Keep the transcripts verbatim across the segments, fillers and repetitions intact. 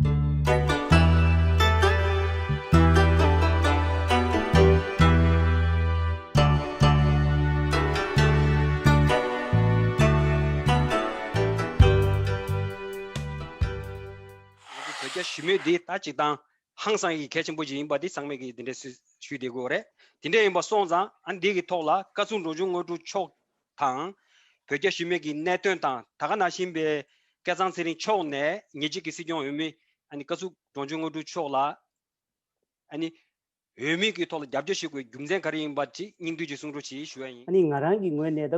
བོད་རྒྱ་ཞི་མོལ་འདི་ད་གཅིག་དང་ཧང་སང་གི་གལ་ཆེན་པོ་ཞིག་ཡིན་པ་འདི་ཚང་མས་ཀྱིས་འདི་འདྲ་ཞུ་ཞུས་བསྡད་དགོས་རེད། དེ་འདྲ་ཡིན་པ་སོང་ཙང་ཨ་འདི་གི་ཐོག་ལ་བཀའ་ཟུར་འབྲོང་ཆུང་དངོས་གྲུབ་མཆོག་དང་། བོད་རྒྱ་ཞི་མོལ་གྱི་གནད་དོན་དང་ད་ག་ནང་བཞིན་པའི་སྐལ་བཟང་ཚེ་རིང་མཆོག་ནས་ཉེ་ཆར་གྱི་སྲིད་སྐྱོང་འོས་མི་ཨ་ནི་བཀའ་ཟུར་འབྲོང་ཆུང་དངོས་གྲུབ་མཆོག་ལ་ཨ་ནི་འོས་མི་གི་ཐོག་ལ་རྒྱབ་སྐྱོར་ཞུ་དགོས་རྒྱུ་མཚན་ག་རེ་ཡིན་པ་ཅིག་སྙིང་བསྡུས་ཀྱིས་གསུང་རོགས་གྱིས་ཞུ་ཡ་ཡིན། ཨ་ནི་ང་རང་གི་ངོས་ནས་ད་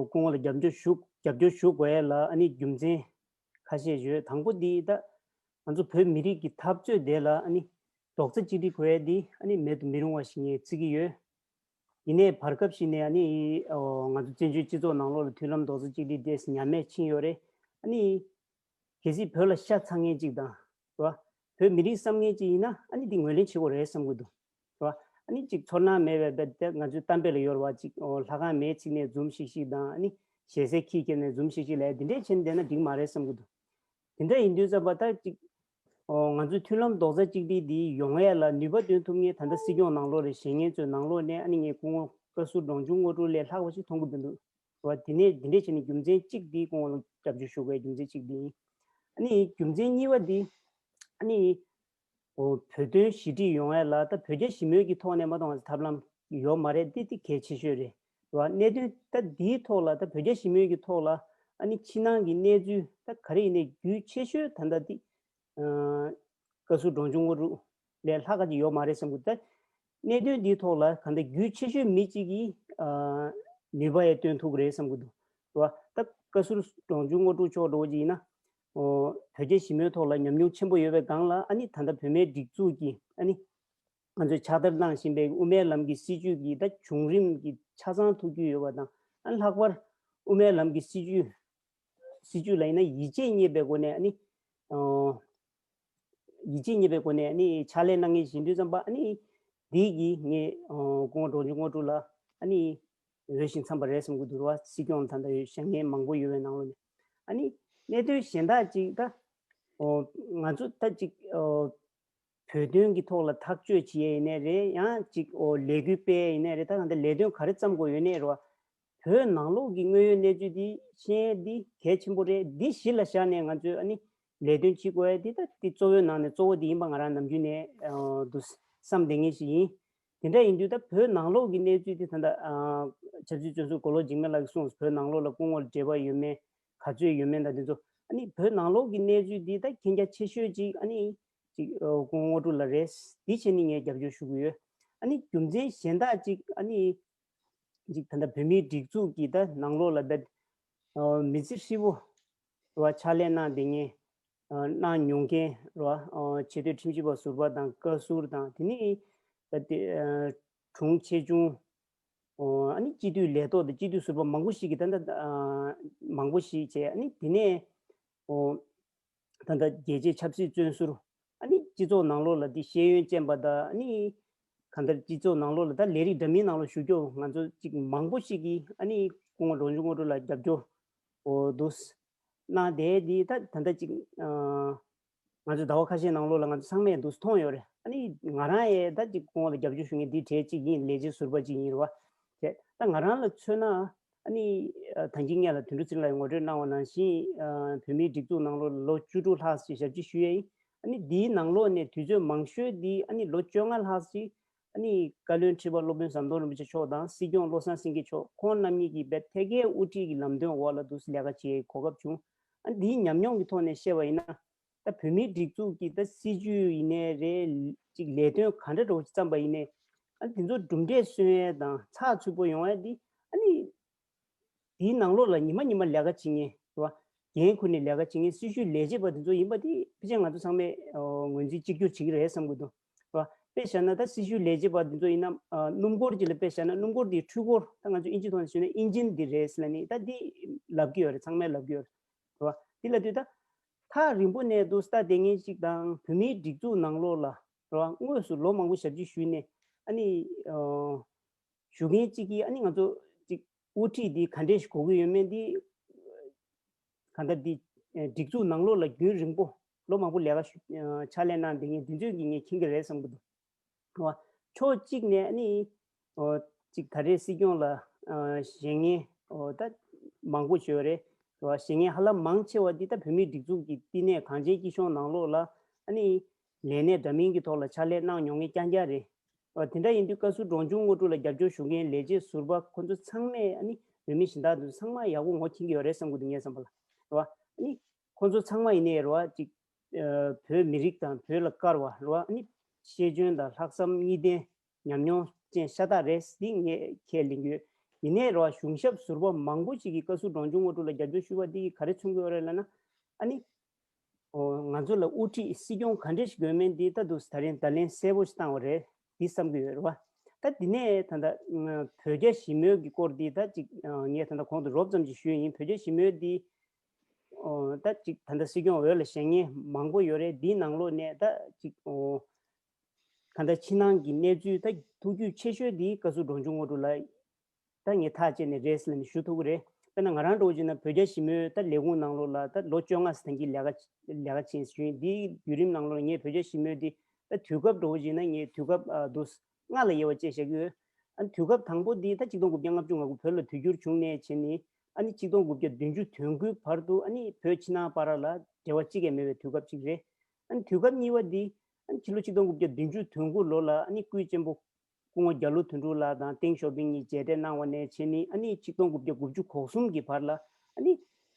སྐུ་ངོ་ལ་རྒྱབ་སྐྱོར་ཞུ་རྒྱབ་སྐྱོར་ཞུ་དགོས་ཡ་ལ་ཨ་ནི་རྒྱུ་མཚན་ཁ་ཤས་ཡོད། དང་པོ་འདི་ད་ང་ཚོ་བོད་མི་རིགས་ཀྱི་འཐབ་རྩོད་དེ་ལ་ཨ་ནི་རྡོག་རྩ་གཅིག་སྒྲིལ་དགོས་ཡ་འདི་ཨ་ནི་མེད་དུ་མི་རུང་བ་ཞིག་ངས་བརྩི་གི་ཡོད། ཡིན་ནའི་བར་སྐབས་ཤིག་ནས་ཨ་ནི་ཨོ་ང་ཚོ་བཙན་བྱོལ་སྤྱི་ཚོགས་ནང་ལོགས་ལ་མཐུན་ལམ་རྡོག་རྩ་གཅིག་སྒྲིལ་དེ་ཉམས་དམས་ཕྱིན་ཡོད་རེད། ཨ་ནི་གལ་སྲིད་བོད་ལ་ཤ་ཚ་མཁན་གཅིག་དང་། རེད་བ། བོད་མི་རིགས་བསམ་མཁན་གཅིག་ཡིན་ན་ཨ་ནི་འདི་ངོས་ལེན་བྱེད་དགོས་རེད་བསམ་གྱི་འདུག་རེད་བ། ཨ་ནི་གཅིག་ཚོར་སྣང་མེད་པའི་བས་དེ་ང་ཚོའི་གཏམ་དཔེ་ལ་ཡོད་རེད་བ། གཅིག་ཨོ་ལྷ་ཁང་མེ་ཚིག་ནས་འཛུམ་ཤིག་ཤིག་དང་། ཨ་ནི་ཞལ་ཟས་ཁྱི་ཁྱེར་ནས་འཛུམ་ཤིག་ཤིག་ལབ་ཡ་འདི་འདྲས་བྱས་ནས་བསྡད་ན་འགྲིག་མ་རེད་བསམ་གྱི་འདུག་དེ་འདྲ་ཡིན་དུས་ཙམ་པ་ད་གཅིག་ཨོ་ང་ཚོའི་མཐུན་ལམ་རྡོག་རྩ་གཅིག་སྒྲིལ་འདི་ཡོང་ཡས་ལ་ནུས་པ་འདོན་ཐུབ་མཁན་ད་ལྟ་སྲིད་སྐྱོང་ནང་ལོགས་རེད། བཞེངས་མཁན་ཚོའི་ནང་ལོགས་ནས་ཨ་ནི་ངས་སྐུ་ངོ་བཀའ་ཟུར་འབྲོང་ཆུང་དངོས་གྲུབ་ལས་ལྷག་པ་ཞིག་མཐོང་གི་མི་འདུག་བ། དེ་ནས་འདི་འདྲས་བྱས་ནས་རྒྱུ་མཚན་གཅིག་འདི་སྐུ་ངོ་ལ་རྒྱབ་སྐྱོར་ཞུ་དགོས་རྒྱུ་མཚན་གཅིག་འདི་ཡིན། ཨ་ནི་རྒྱུ་མཚན་གཉིས་པ་འདི་ཨ་ནི་ཨོ་བོད་དོན་ཞི་འགྲིག་ཡོང་ཡ་ལ་ད་བོད་རྒྱ་ཞི་མོལ་གྱི་ཐོག་ནས་མ་གཏོགས་ང་ཚོ་ཐབས་ལམ་ཡོད་མ་རེད། འདི་འདི་གལ་ཆེ་ཤོས་རེད་བ། གནད་དོན་ད་འདིའི་ཐོག་ལ་ད་བོད་རྒྱ་ཞི་མོལ་གྱི་ཐོག་ལ་ཨ་ནི་ཕྱི་ནང་གི་གནས་ཚུལ་ད་ག་རེ་ཡིན་ནའི་རྒྱུས་ཆེ་ཤོས་ད་ལྟ་འདི་ཨ་བཀའ་ཟུར་འབྲོང་ཆུང་དངོས་གྲུབ་ལས་ལྷག་ག་ཅིག་ཡོད་མ་རེད་བསམ་གི། ད་གནད་དོན་འདིའི་ཐོག་ལ་གང་ལྟར་རྒྱུས་ཆེ་ཤོས་མི་གཅིག་གིས་ཨ་ནུས་པ་ཡང་བཏོན་ཐུབ་ཀྱི་རེད་བསམ་གི་འདུག་རེད་བ། ད་བཀའ་ཟུར་འབྲོང་ཆུང་དངོས་གྲུབ་མཆོག་འདྲ་བོ་ཅིག་ཡིན་ན་ཨོ་བོད་རྒྱ་ཞི་མོལ་ཐོག་ལ་ཉམས་མྱོང་ཆེན་པོ་ཡོད་པའི་སྒང་ལ་ཨ་ནི་ད་ལྟ་བོད་མིའི་སྒྲིག་འཛུགས་ཀྱི་ཨ་ནི་ང་ཚོས་ཕྱག་བསྟར་གནང་བཞིན་པའི་དབུ་མའི་ལམ་གྱི་སྲིད་བྱུས་ཀྱི་ད་བྱུང་རིམ་གྱི་ཆ་ཚང་ཐུགས་རྒྱུས་ཡོད་པ་དང་། ཨ་ནི་ལྷག་པར་དབུ་མའི་ལམ་གྱི་སྲིད་བྱུས་སྲིད་བྱུས་ལ་ཡིན་ན་ཡིད་ཆེས་རྙེད་པའི་སྒོ་ནས་ཨ་ནི་ཨོ་ཡིད་ཆེས་རྙེད་པའི་སྒོ་ནས་ཨ་ནི་ཕྱག་ལས་གནང་མཁན་ཞིག་ཡིན་དུས་ཙམ་པ་ཨ་ནི་འདི་གིས་ངས་ཨོ་སྐུ་ངོ་འབྲོང་ཆུང་དངོས་གྲུབ་ལ་ཨ་ནི་འོས་ཤིང་འཚམས་པ་རེད་བསམ་གྱི་འདུག་རེད་བ། སྲིད་སྐྱོང་ད་ལྟ་བཞེངས་མཁན་མང་པོ་ཡོད་པའི་ནང་ལོགས་ནས། ཨ་ནི་གནད་དོན་གཞན་དག་ཅིག་ད་ཨོ་ང་ཚོ་ད་ཅིག་ཨོ་བོད་དོན་གྱི་ཐོག་ལ་ཐག་གཅོད་བྱེད་ཡས་ཡིན་ནའི་རེད། ཡང་ཅིག་ཨོ་ལས་འགུལ་སྤེལ་ཡས་ཡིན་ནའི་རེད། ད་གང་ལྟར་ལས་དོན་ག་རེ་བརྩམ་དགོས་ཡོད་ནའི་རེད་བ། བོད་ནང་ལོགས་ཀྱི་དངོས་ཡོད་གནས་ཚུལ་འདི་ཤེས་ཡས་འདི་གལ་ཆེན་པོ་རེད། འདི་གཞི་ལ་བཞག་ནས་ང་ཚོས་ཨ་ནི་ལས་དོན་བྱེད་དགོས་ཡས་འདི་ད་འདི་གཙོ་བོའི་ནང་ནས་གཙོ་བོ་འདི་ཡིན་པ་ང་རང་ནམ་རྒྱུན་ནས་ཨོ་འདུག་བསམ་བསྡད་མཁན་ཞིག་ཡིན། དེ་འདྲ་ཡིན་དུས་ད་བོད་ནང་ལོགས་ཀྱི་གནས་ཚུལ་འདི་ད་ལྟ་ཨ་ཆབ་སྲིད་བཙོན་ཟུར་མགོ་ལོག་འཇིགས་མེད་ལགས་ཀྱིས་གསུངས། བོད་ནང་ལོགས་ལ་སྐུ་ངོ་ལ་འབྲེལ་བ་ཡོད་མེད་ག་ཚོད་ཡོད་མེད་དང་དེ་ཚོ་ཨ་ནི་བོད་ནང་ལོགས་ཀྱི་གནས་ཚུལ་འདི་ད་མཁྱེན་རྒྱ་ཆེ་ཤོས་ཅིག་ཨ་ནི་ཅིག་ཨོ་སྐུ་ངོ་དངོས་གྲུབ་ལགས་རེད། འདི་བྱས་ནས་ངས་རྒྱབ་སྐྱོར་ཞུ་གི་ཡོད། ཨ་ནི་རྒྱུ་མཚན་གཞན་དག་ཅིག་ཨ་ནི་ཅིག་ད་ལྟ་བོད་མིའི་སྒྲིག་འཛུགས་ཀྱི་ད་ནང་ལོགས་ལ་བེད་ཨོ་མི་ཚེ་ཧྲིལ་པོ་རེད་བ་ཕྱག་ལས་གནང་བསྡད་མཁན་ཨ་གནང་མྱོང་མཁན་རེད་བ། ཨོ་ཆེས་མཐོའི་ཁྲིམས་ཞིབ་པ་ཟུར་པ་དང་བཀའ་ཟུར་དང་དེ་ནས་ད་ལྟ་ཨ་དྲུང་ཆེ་ཆུང་ཨོ་ཨ་ནི་སྤྱི་འཐུས་ལས་ཐོག་དང་སྤྱི་འཐུས་ཟུར་པ་མང་པོ་ཞིག་གིས་ད་ལྟ་ཨ་མང་པོ་ཞིག་བྱས། ཨ་ནི་དེ་ནས་ཨོ་ད་ལྟ་རྒྱལ་གཅེས་ཆབ་སྲིད་བཙོན་ཟུར་ཨ་ནི་སྤྱི་ཚོགས་ནང་ལོགས་ལ་འདི་ཤེས་ཡོན་ཅན་པ་དང་ཨ་ནི་གང་ལྟར་སྤྱི་ཚོགས་ནང་ལོགས་ལ་ད་ལས་རིགས་འདྲ་མིན་ནང་ལོགས་ཞུགས་རྒྱུ་ང་ཚོ་གཅིག་མང་པོ་ཞིག་གིས་ཨ་ནི་སྐུ་ངོ་འབྲོང་ཆུང་དངོས་གྲུབ་ལ་རྒྱབ་སྐྱོར་འོ་འདུག་གནང་བསྡད་འདི་ད་ད་ལྟ་གཅིག་ཨ་ང་ཚོ་ཟླ་བ་ཁ་ཤས་ནང་ལོགས་ལ་ང་ཚོ་ཚང་མས་འདུག་མཐོང་ཡོད་རེད། ཨ་ནི་ང་རང་ཡས་ད་ཅིག་སྐུ་ངོ་ལ་རྒྱབ་སྐྱོར་ཞུ་མཁན་འདི་གྲས་གཅིག་ཡིན། ལས་བྱེད་ཟུར་པ་གཅིག་ཡིན་རེད་བ། བྱས་ད་ང་རང་ལ་མཚོན་ན་ཨ་ནི་ཨ་ད་གིན་སྔོན་ལ་དོན་གྲུབ་ཚེ་རིང་ལགས་ངོ་སྤྲོད་གནང་བ་ནང་བཞིན་ཨ་བོད་མིའི་སྒྲིག་འཛུགས་ནང་ལོགས་ལ་ལོ་བཅུ་དྲུག་ལྷག་ཅིག་ཞབས་ཕྱི་ཞུས་ཡས་ཡིན། ཨ་ནི་འདིའི་ནང་ལོགས་ནས་དུས་ཚོད་མང་ཤོས་འདི་ཨ་ནི་ལོ་བཅོ་ལྔ་ལྷག་ཅིག་ཨ་ནི་བཀའ་བློན་ཁྲི་པ་སློབ་དཔོན་ཟམ་གདོང་རིན་པོ་ཆེ་མཆོག་དང་སྲིད་སྐྱོང་བློ་བཟང་སེང་གེ་མཆོག་ཁོང་རྣམ་གཉིས་ཀྱིས་རྦད་ཐད་ཀའི་དབུ་ཁྲིད་ཀྱི་ལམ་སྟོན་འོག་ལ་འདུག་ལས་ཀ་བྱེད་གོ་སྐབས་བྱུང་། ཨ་ནི་འདིའི་ཉམས་མྱོང་གི་ཐོག་ནས་བཤད་པ་ཡིན་ན། ད་བོད་མིའི་སྒྲིག་འཛུགས་ཀྱི་ད་སྲིད་བྱུས་ཡིན་ནའི་རེད། ཅིག་ལས་དོན་ག་འདྲ་འདྲ་བོ་ཅིག་བརྩམས་པ་ཡིན་ནའི་ཨ་དེ་ཚོ་གྲུབ་འབྲས་སོན་ཡས་དང་ཚགས་ཚུད་པོ་ཡོང་ཡས་འདི་ཨ་ནི་དེའི་ནང་ལོགས་ལ་ཉི་མ་ཉི་མ་ལས་ཀ་བྱེད་མཁན་རེད་བ། འགན་ཁུར་ནས་ལས་ཀ་བྱེད་མཁན་སྲིད་བྱུས་ལས་བྱེད་པ་དེ་ཚོ་ཡིན་པ་དེ་ཕལ་ཆེར་ང་ཚོ་ཚང་མས་ཨོ་ངོས་འཛིན་གཅིག་གྱུར་བྱེད་ཀྱི་རེད་བསམ་གྱི་འདུག་རེད་བ། དཔེ་བཞག་ན་ད་སྲིད་བྱུས་ལས་བྱེད་པ་དེ་ཚོ་ཡིན་ན་ཨ་སྣུམ་འཁོར་ཅིག་ལ་དཔེ་བཞག་ན་སྣུམ་འཁོར་དེའི་འཕྲུལ་འཁོར་ད་ང་ཚོ་ཨིན་ཇི་ཐོག་ནས་ཞུས་ན་ཨིན་ཇིན་འདི་རེད་ཟེར་ལབ་ནས་ད་འདི་ལབ་ཀྱི་ཡོད་རེད། ཚང་མས་ལབ་ཀྱི་ཡོད་རེད། རེད་བ། འདི་ལ་དུས་ད་ཐག་རིང་པོ་ནས་འདུག་ལྟ་བསྡད་མཁན་ཞིག་དང་བོད་མིའི་སྒྲིག་འཛུགས་ནང་ལོགས་ལ་རེད་བ། དངོས་སུ་ལོ་མང་པོ་ཞབས་ཕྱི་ཞུས་ནས་ཨ་ནི་ཨ་ཞུ་མཁན་གཅིག་གིས་ཨ་ནི་ང་ཚོ་ཅིག་དབུ་ཁྲིད་འདི་ག་འདྲས་ཞིག་དགོས་ཀྱི་ཡོད་མེད་འདི་གང་ལྟར་འདི་སྒྲིག་འཛུགས་ནང་ལོགས་ལ་རྒྱུན་རིང་པོ་ ལོ་མང་པོ་ལས་ཀ་ཞུ་ཕྱག་ལས་གནང་བསྡད་མཁན་འདི་ཚོས་ཀྱིས་ངས་མཁྱེན་གྱི་རེད་བསམ་གྱི་འདུག་རེད་བ། ཕྱོགས་གཅིག་ནས་ཨ་ནི་ཨོ་ཅིག་ད་རེས་སྲིད་སྐྱོང་ལ་ཨ་བཞེངས་མཁན་ཨོ་ད་མང་པོ་ཞིག་ཡོད་རེད། རེད་བ། བཞེངས་མཁན་ཧ་ལམ་མང་ཆེ་བ་འདི་ད་བོད་མིའི་སྒྲིག་འཛུགས་ཀྱི་བསྟི་གནས་གངས་ཅན་སྐྱིད་གཤོངས་ནང་ལོགས་ལ་ཨ་ནི་ལས་གནས་འདྲ་མིན་གྱི་ཐོག་ལ་ཕྱག་ལས་གནང་མྱོང་མཁན་རྐྱང་རྐྱང་རེད། ཨ་དེ་འདྲ་ཡིན་དུས་བཀའ་ཟུར་འབྲོང་ཆུང་དངོས་གྲུབ་ལ་རྒྱབ་སྐྱོར་ཞུ་མཁན་ལས་བྱེད་ཟུར་པ་ཁོ་ཚོ་ཚང་མས་ཨ་ནི་བོད་མི་གཞན་དག་ཚོ་ཚང་མ་ཡག་པོ་ངོ་མཁྱེན་གྱི་ཡོད་རེད་བསམ་གྱི་འདུག་ངའི་བསམ་པ་ལ། རེད་བ། ཨ་ནི་ཁོ་ཚོ་ཚང་མ་ཡིན་ནའི་རེད་བ་ཅིག་ཨ་བོད་མི་རིགས་དང་བོད་ལ་དཀར་བ་རེད་བ། ཨ་ནི་ཤེས་འཇོན་དང་ལྷག་བསམ་གཉིས་ལྡན་ཉམས་མྱོང་ཅན་ཤ་སྟག་རེད། འདི་ངས་ཁས་ལེན་གྱི་ཡོད། ཡིན་ནའི་རེད་བ། གཞུང་ཞབས་ཟུར་པ་མང་པོ་ཞིག་གིས་བཀའ་ཟུར་འབྲོང་ཆུང་དངོས་གྲུབ་ལ་རྒྱབ་སྐྱོར་ཞུས་པ་འདི་གིས་ག་རེ་མཚོན་གྱི་ཡོད་རེད་ལབ་ན། ཨ་ནི། ཨོ། ང་ཚོ་ལ་དབུ་ཁྲིད་སྲིད་སྐྱོང་ག་འདྲ་ཞིག་དགོས་མིན་འདི་ད་དུང་ད་རིང་བརྡ་ལན་གསལ་པོ་ཞིག་བཏང་བ་རེད། འདི་བསམ་གྱི་ཡོད་རེད་བ། ད་འདི་ནས་ད་ལྟ་བོད་རྒྱ་ཞི་མོལ་གྱི་སྐོར་འདི་ད་ཅིག་ངས་ད་ལྟ་གོང་དུ་རོབ་ཙམ་ཅིག་ཞུས་ཡིན། བོད་རྒྱ་ཞི་མོལ་འདི་ཨོ་ད་ཅིག་ད་ལྟ་སྲིད་སྐྱོང་འོས་ལ་བཞེངས་མཁན་མང་པོ་ཡོད་རེད། འདིའི་ནང་ལོགས་ནས་ད་ཅིག་ཨོ་གང་ལྟར་ཕྱི་ནང་གི་གནས་ཚུལ་ད་ཐུགས་རྒྱུས་ཆེ་ཤོས་འདི་བཀའ་ཟུར་འབྲོང་ཆུང་དངོས་གྲུབ་ལགས་ད་ངས་ཐག་བཅད་ནས་རེད་ཟེར་ནས་ཞུ་ཐུབ་ཀྱི་རེད། དཔེར་ན་ང་རང་འདྲ་བོ་བྱས་ན་བོད་རྒྱ་ཞི་མོལ་ད་ལས་ཁུངས་ནང་ལོགས་ལ་ད་ལོ་བཅོ་ལྔ་ཙམ་གྱི་ལས་ཀ་ལས་ཀ་བྱས་ཞུས་ཡིན། འདིའི་བརྒྱུད་རིམ་ནང་ལོགས་ངས་བོད་རྒྱ་ཞི་མོལ་འདི་ད་དུས་སྐབས་འདྲ་བོ་བྱས་ན་ངས་དུས་སྐབས་ཨ་དུས་ལྔ་ལ་དབྱེ་བ་དཔྱད་བཞག་གི་ཡོད། ཨ་ནི་དུས་སྐབས་དང་པོ་འདི་ད་ཆིག་སྟོང་དགུ་བརྒྱ་ལྔ་བཅུ་ང་དགུ་བོད་ལ་དུས་འགྱུར་བྱུང་ནས་བྱས་ནས་ཨ་ནི་ཆིག་སྟོང་དགུ་བརྒྱ་བདུན་ཅུ་དོན་དགུའི་བར་དུ་ཨ་ནི་བོད་ཕྱི་ནང་བར་ལ་འབྲེལ་བ་གཅིག་ཀྱང་མེད་པའི་དུས་སྐབས་ཅིག་རེད། ཨ་ནི་དུས་སྐབས་གཉིས་པ་འདི་ཨ་ནི་ཕྱི་ལོ་ཆིག་སྟོང་དགུ་བརྒྱ་བདུན་ཅུ་དོན་དགུ་ལོ་ལ་ཨ་ནི་སྐུའི་གཅེན་པོ་སྐུ་ངོ་རྒྱ་ལོ་དོན་གྲུབ་ལགས་དང་ཏེང་ཞའོ་ཕིང་གཉིས་མཇལ་འཕྲད་གནང་བ་ནས་བྱས་ནས་ཨ་ནི་ཆིག་སྟོང་དགུ་བརྒྱ་དགུ་བཅུ་གོ་གསུམ་གྱི་བར་ལ་ཨ་ནི་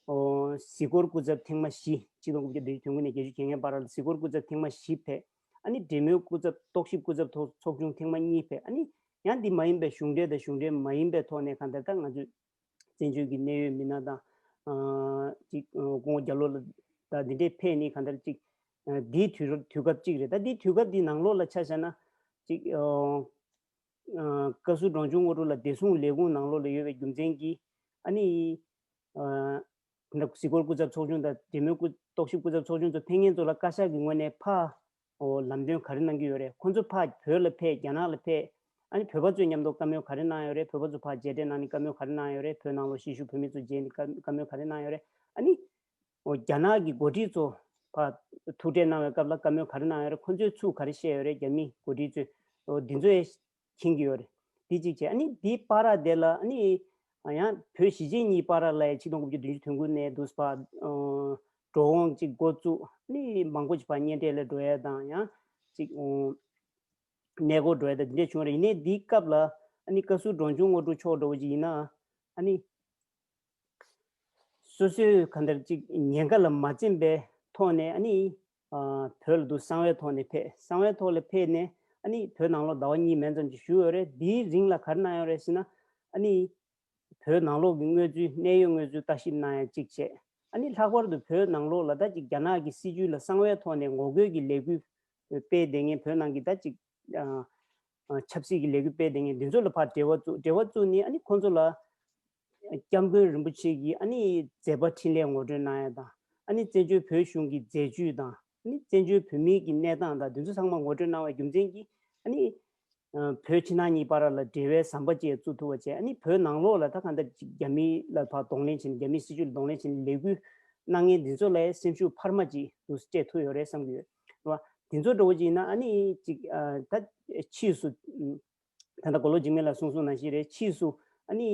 ཨོ་གཟིགས་སྐོར་སྐུ་ཚབ་ཐེངས་མ་བཞི། ཆིག་སྟོང་དགུ་བརྒྱ་བདུན་ཅུ་དོན་དགུ་ནས་བརྒྱད་ཅུ་གྱ་ལྔའི་བར་ལ་གཟིགས་སྐོར་སྐུ་ཚབ་ཐེངས་མ་བཞི་ཕེབས། ཨ་ནི་འབྲེལ་མོལ་སྐུ་ཚབ་རྟོག་ཞིབ་སྐུ་ཚབ་ཐོག་ཚོགས་ཆུང་ཐེངས་མ་གཉིས་ཕེབས། ཨ་ནི་ཡང་འདི་མ་ཡིན་པའི་གཞུང་འབྲེལ་དང་གཞུང་འབྲེལ་མ་ཡིན་པའི་ཐོག་ནས་གང་ལྟར་ད་ང་ཚོས་བཙན་བྱོལ་གྱི་གནད་ཡོད་མི་སྣ་དང་ཨ་ཅིག་སྐུ་ངོ་རྒྱ་ལོ་ལགས་དང་འདི་འདྲས་ཕེབས་ནས་གང་ལྟར་ཅིག་ཨ་འདིའི་དུས་རབས་དུས་སྐབས་གཅིག་རེད། ད་འདིའི་དུས་སྐབས་འདིའི་ནང་ལོགས་ལ་ཆ་བཞག་ན་ཅིག་ཨ་ཨ་བཀའ་ཟུར་འབྲོང་ཆུང་དངོས་གྲུབ་ལགས་བདེ་སྲུང་ལས་ཁུངས་ནང་ལོགས་ལ་ཡོད་པའི་རྒྱུ་མཚན་གྱིས་ཨ་ནི་ཨ་གཟིགས་སྐོར་སྐུ་ཚབ་ཚོགས་ཆུང་དང་འབྲེལ་མོལ་སྐུ་རྟོག་ཞིབ་སྐུ་ཚབ་ཚོགས་ཆུང་ཚོ་ཕེབས་མཁན་ཚོ་ལ་བཀའ་ཤག་གི་ངོས་ནས་ཕར་ཨོ་ལམ་སྟོན་ག་རེ་གནང་གི་ཡོད་རེད། ཁོང་ཚོ་ཕར་བོད་ལ་ཕེབས། རྒྱ་ནག་ལ་ཕེབས། ཨ་ནི་བོད་པ་ཚོས་མཉམ་དུ་བཀའ་མོལ་ག་རེ་གནང་ཡོད་རེད། བོད་པ་ཚོ་ཕར་མཇལ་འཕྲད་གནང་ནས་བཀའ་མོལ་ག་རེ་གནང་ཡོད་རེད། བོད་ནང་ལོགས་གཞིས་བཞུགས་བོད་མི་ཚོ་མཇལ་ནས་བཀའ་བཀའ་མོལ་ག་རེ་གནང་ཡོད་རེད། ཨ་ནི་ཨོ་རྒྱ་ནག་གི་འགོ་ཁྲིད་ཚོ་ཕར་ཐུག་འཕྲད་གནང་བའི་སྐབས་ལ་བཀའ་མོལ་ག་རེ་གནང་ཡོད་རེད། ཁོང་ཚོས་ཚུར་ག་རེ་བཤད་ཡོད་རེད། རྒྱ་མི་འགོ་ཁྲིད་ཚོས་ཨོ་འདི་ཚོ་ཡང་མཁྱེན་གྱི་ཡོད་རེད། འདི་གཅིག་བྱས། ཨ་ནི་འདིའི་བར་དེ་ལ་ཨ་ནི་ཡང་བོད་གཞིས་བྱེས་གཉིས་བར་ལ་ཡང་ཆིག་སྟོང་དགུ་བརྒྱ་བདུན་ཅུ་དོན་དགུ་ནས་འདུག་སེ་ཕར་འགྲོ་འོང་ཅིག་འགོ་བཙུགས། ཨ་ནི་མང་པོ་ཅིག་ཕར་གཉེན་འཕྲད་ལ་འགྲོ་ཡ་དང་ཡང་ཅིག་གནས་སྐོར་འགྲོ་ཡ་དང་འདི་འདྲས་བྱུང་བ་རེད། ཡིན་ནའི་འདིའི་སྐབས་ལ་ཨ་ནི་བཀའ་ཟུར་འབྲོང་ཆུང་དངོས་གྲུབ་མཆོག་འདྲ་བོ་ཅིག་ཡིན་ན་ཨ་ནི། སོ་སོའི་གང་ལྟར་ཅིག་ཉེན་ཁ་ལ་མ་འཛེམས་པའི་ཐོག་ནས་ཨ་ནི་ཨ་བོད་ལ་འདུག་གསང་བའི་ཐོག་ནས་ཕེབས། གསང་བའི་ཐོག་ལ་ཕེབས་ནས་ཨ་ནི་བོད་ནང་ལོགས་ཟླ་བ་གཉིས་མན་ཙམ་ཅིག་བཞུགས་ཡོད་རེད། དེའི་རིང་ལ་ག་རེ་གནང་ཡོད་རེད་ཟེར་ན། ཨ་ནི་བོད་ནང་ལོགས་ཀྱི་དངོས་ཚུལ་གནད་ཡོད་དངོས་ཚུལ་ལྟ་ཞིབ་གནང་ཡ་གཅིག་བྱས། ཨ་ནི་ལྷག་པར་དུ་བོད་ནང་ལོགས་ལ་ད་ཅིག་རྒྱ་ནག་གི་སྲིད་བྱུས་ལ་གསང་བའི་ཐོག་ནས་ངོ་རྒོལ་གྱི་ལས་འགུལ་སྤེལ་བསྡད་མཁན་བོད་ནང་གི་ད་ཅིག་ཨ་ཨ་ཆབ་སྲིད་ཀྱི་ལས་འགུལ་སྤེལ་བསྡད་མཁན་འདི་ཚོ་ལ་ཕར་འབྲེལ་བ་བཙུགས། འབྲེལ་བ་བཙུགས་ནས་ཨ་ནི་ཁོང་ཚོ་ལ་སྐྱབས་མགོན་རིན་པོ་ཆེ་གི་ཨ་ནི་མཛད་པ་འཕྲིན་ལས་ངོ་སྤྲོད་གནང་ཡ་དང་། ཨ་ནི་བཙན་བྱོལ་བོད་གཞུང་གི་མཛད་བྱུས་དང་། ཨ་ནི་བཙན་བྱོལ་བོད་མིའི་གི་གནས་སྟངས་དང་འདི་ཚོ་ཚང་མ་ངོ་སྤྲོད་གནང་བའི་རྒྱུ་མཚན་གྱིས་ཨ་ནི་ཨ་བོད་ཕྱི་ནང་གཉིས་བར་ལ་འབྲེལ་བའི་ཟམ་པ་ཅིག་བཙུགས་ཐུབ་པ་བྱས། ཨ་ནི་བོད་ནང་ལོགས་ལ་ད་གང་ལྟར་ཅིག་རྒྱ་མི་ལ་ཕར་གདོང་ལེན་བྱས་ནས་རྒྱ་མིའི་སྲིད་བྱུས་ལ་གདོང་ལེན་བྱས་ནས་ལས་འགུལ་གནང་མཁན་འདི་ཚོ་ལ་སེམས་ཤུགས་འཕར་མ་ཅིག་འདུག་སྤྲད་ཐུབ་ཡོད་རེད་བསམ་གྱི་ཡོད། རེད་བ། དེ་ཚོ་འདྲ་བོ་ཅིག་ཡིན་ན་ཨ་ནི་ཅིག་ཨ་ད་ཕྱིས་སུ་ད་ལྟ་མགོ་ལོག་འཇིགས་མེད་ལགས་གསུངས་སོང་ནང་བཞིན་རེད། ཕྱིས་སུ་ཨ་ནི་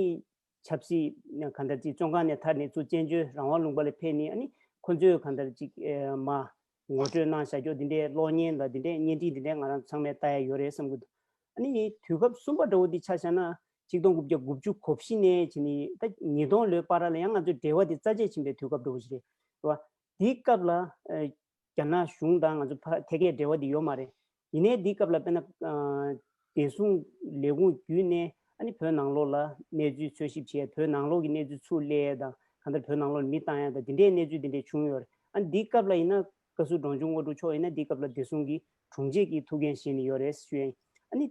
ཆབ་སྲིད་གང་ལྟར་ཅིག་བཙོན་ཁང་ནས་ཐར་ནས་ཚུར་བཙན་བྱོལ་རང་དབང་ལུང་པ་ལ་ཕེབས་ནས་ཨ་ནི་ཁོ་ཚོས་གང་ལྟར་ཅིག་ཨ་མར་ངོ་སྤྲོད་གནང་བཞག་ཀྱོག་འདི་འདྲའི་གློག་བརྙན་དང་འདི་འདྲའི་བརྙན་འཕྲིན་འདི་འདྲའི་ང་རང་ཚང་མས་ལྟ་ཡ་ཡོད་རེད་བསམ་གྱི་འདུག་ཨ་ནི་དུས་སྐབས་གསུམ་པ་འདྲ་བོ་འདི་ཆ་བཞག་ན་ཆིག་སྟོང་དགུ་བརྒྱ་དགུ་བཅུ་གོ་བཞི་ནས་བྱས་ནས་ད་ཉིས་སྟོང་ལོའི་བར་ལ་ཡང་ང་ཚོའི་འབྲེལ་བ་འདི་རྩ་ཆད་ཕྱིན་པའི་དུས་སྐབས་འདྲ་བོ་ཞིག་རེད། རེད་བ། དེའི་སྐབས་ལ་ཨ་རྒྱ་ནག་གཞུང་དང་ང་ཚོ་ཕ་ཐད་ཀའི་འབྲེལ་བ་འདི་ཡོད་མ་རེད། ཡིན་ནའི་འདིའི་སྐབས་ལ་དཔེར་ན་ཨ་བདེ་སྲུང་ལས་ཁུངས་བརྒྱུད་ནས་ཨ་ནི་བོད་ནང་ལོགས་ལ་གནས་ཚུལ་འཚོལ་ཞིབ་བྱས། བོད་ནང་ལོགས་ཀྱི་གནས་ཚུལ་ཚུར་སླེབས་ཡས་དང་གང་ལྟར་བོད་ནང་ལོགས་ལ་མི་བཏང་ཡས་དང་འདི་འདྲའི་གནས་ཚུལ་འདི་འདྲའི་བྱུང་ཡོད་རེད། ཨ་ནི་འདིའི་སྐབས་ལ་ཡིན་ན་བཀའ་ཟུར་འབྲོང་ཆུང་དངོས་གྲུབ་མཆོག་ཡིན་ན་འདིའི་སྐབས་ལ་བདེ་སྲུང་གི་དྲུང་ཆེ་གི་ཐུགས་འགན་བཞེས་ནས་ཡོད་རེད་ཞུ་ཡ་ཡིན། ཨ་ནི་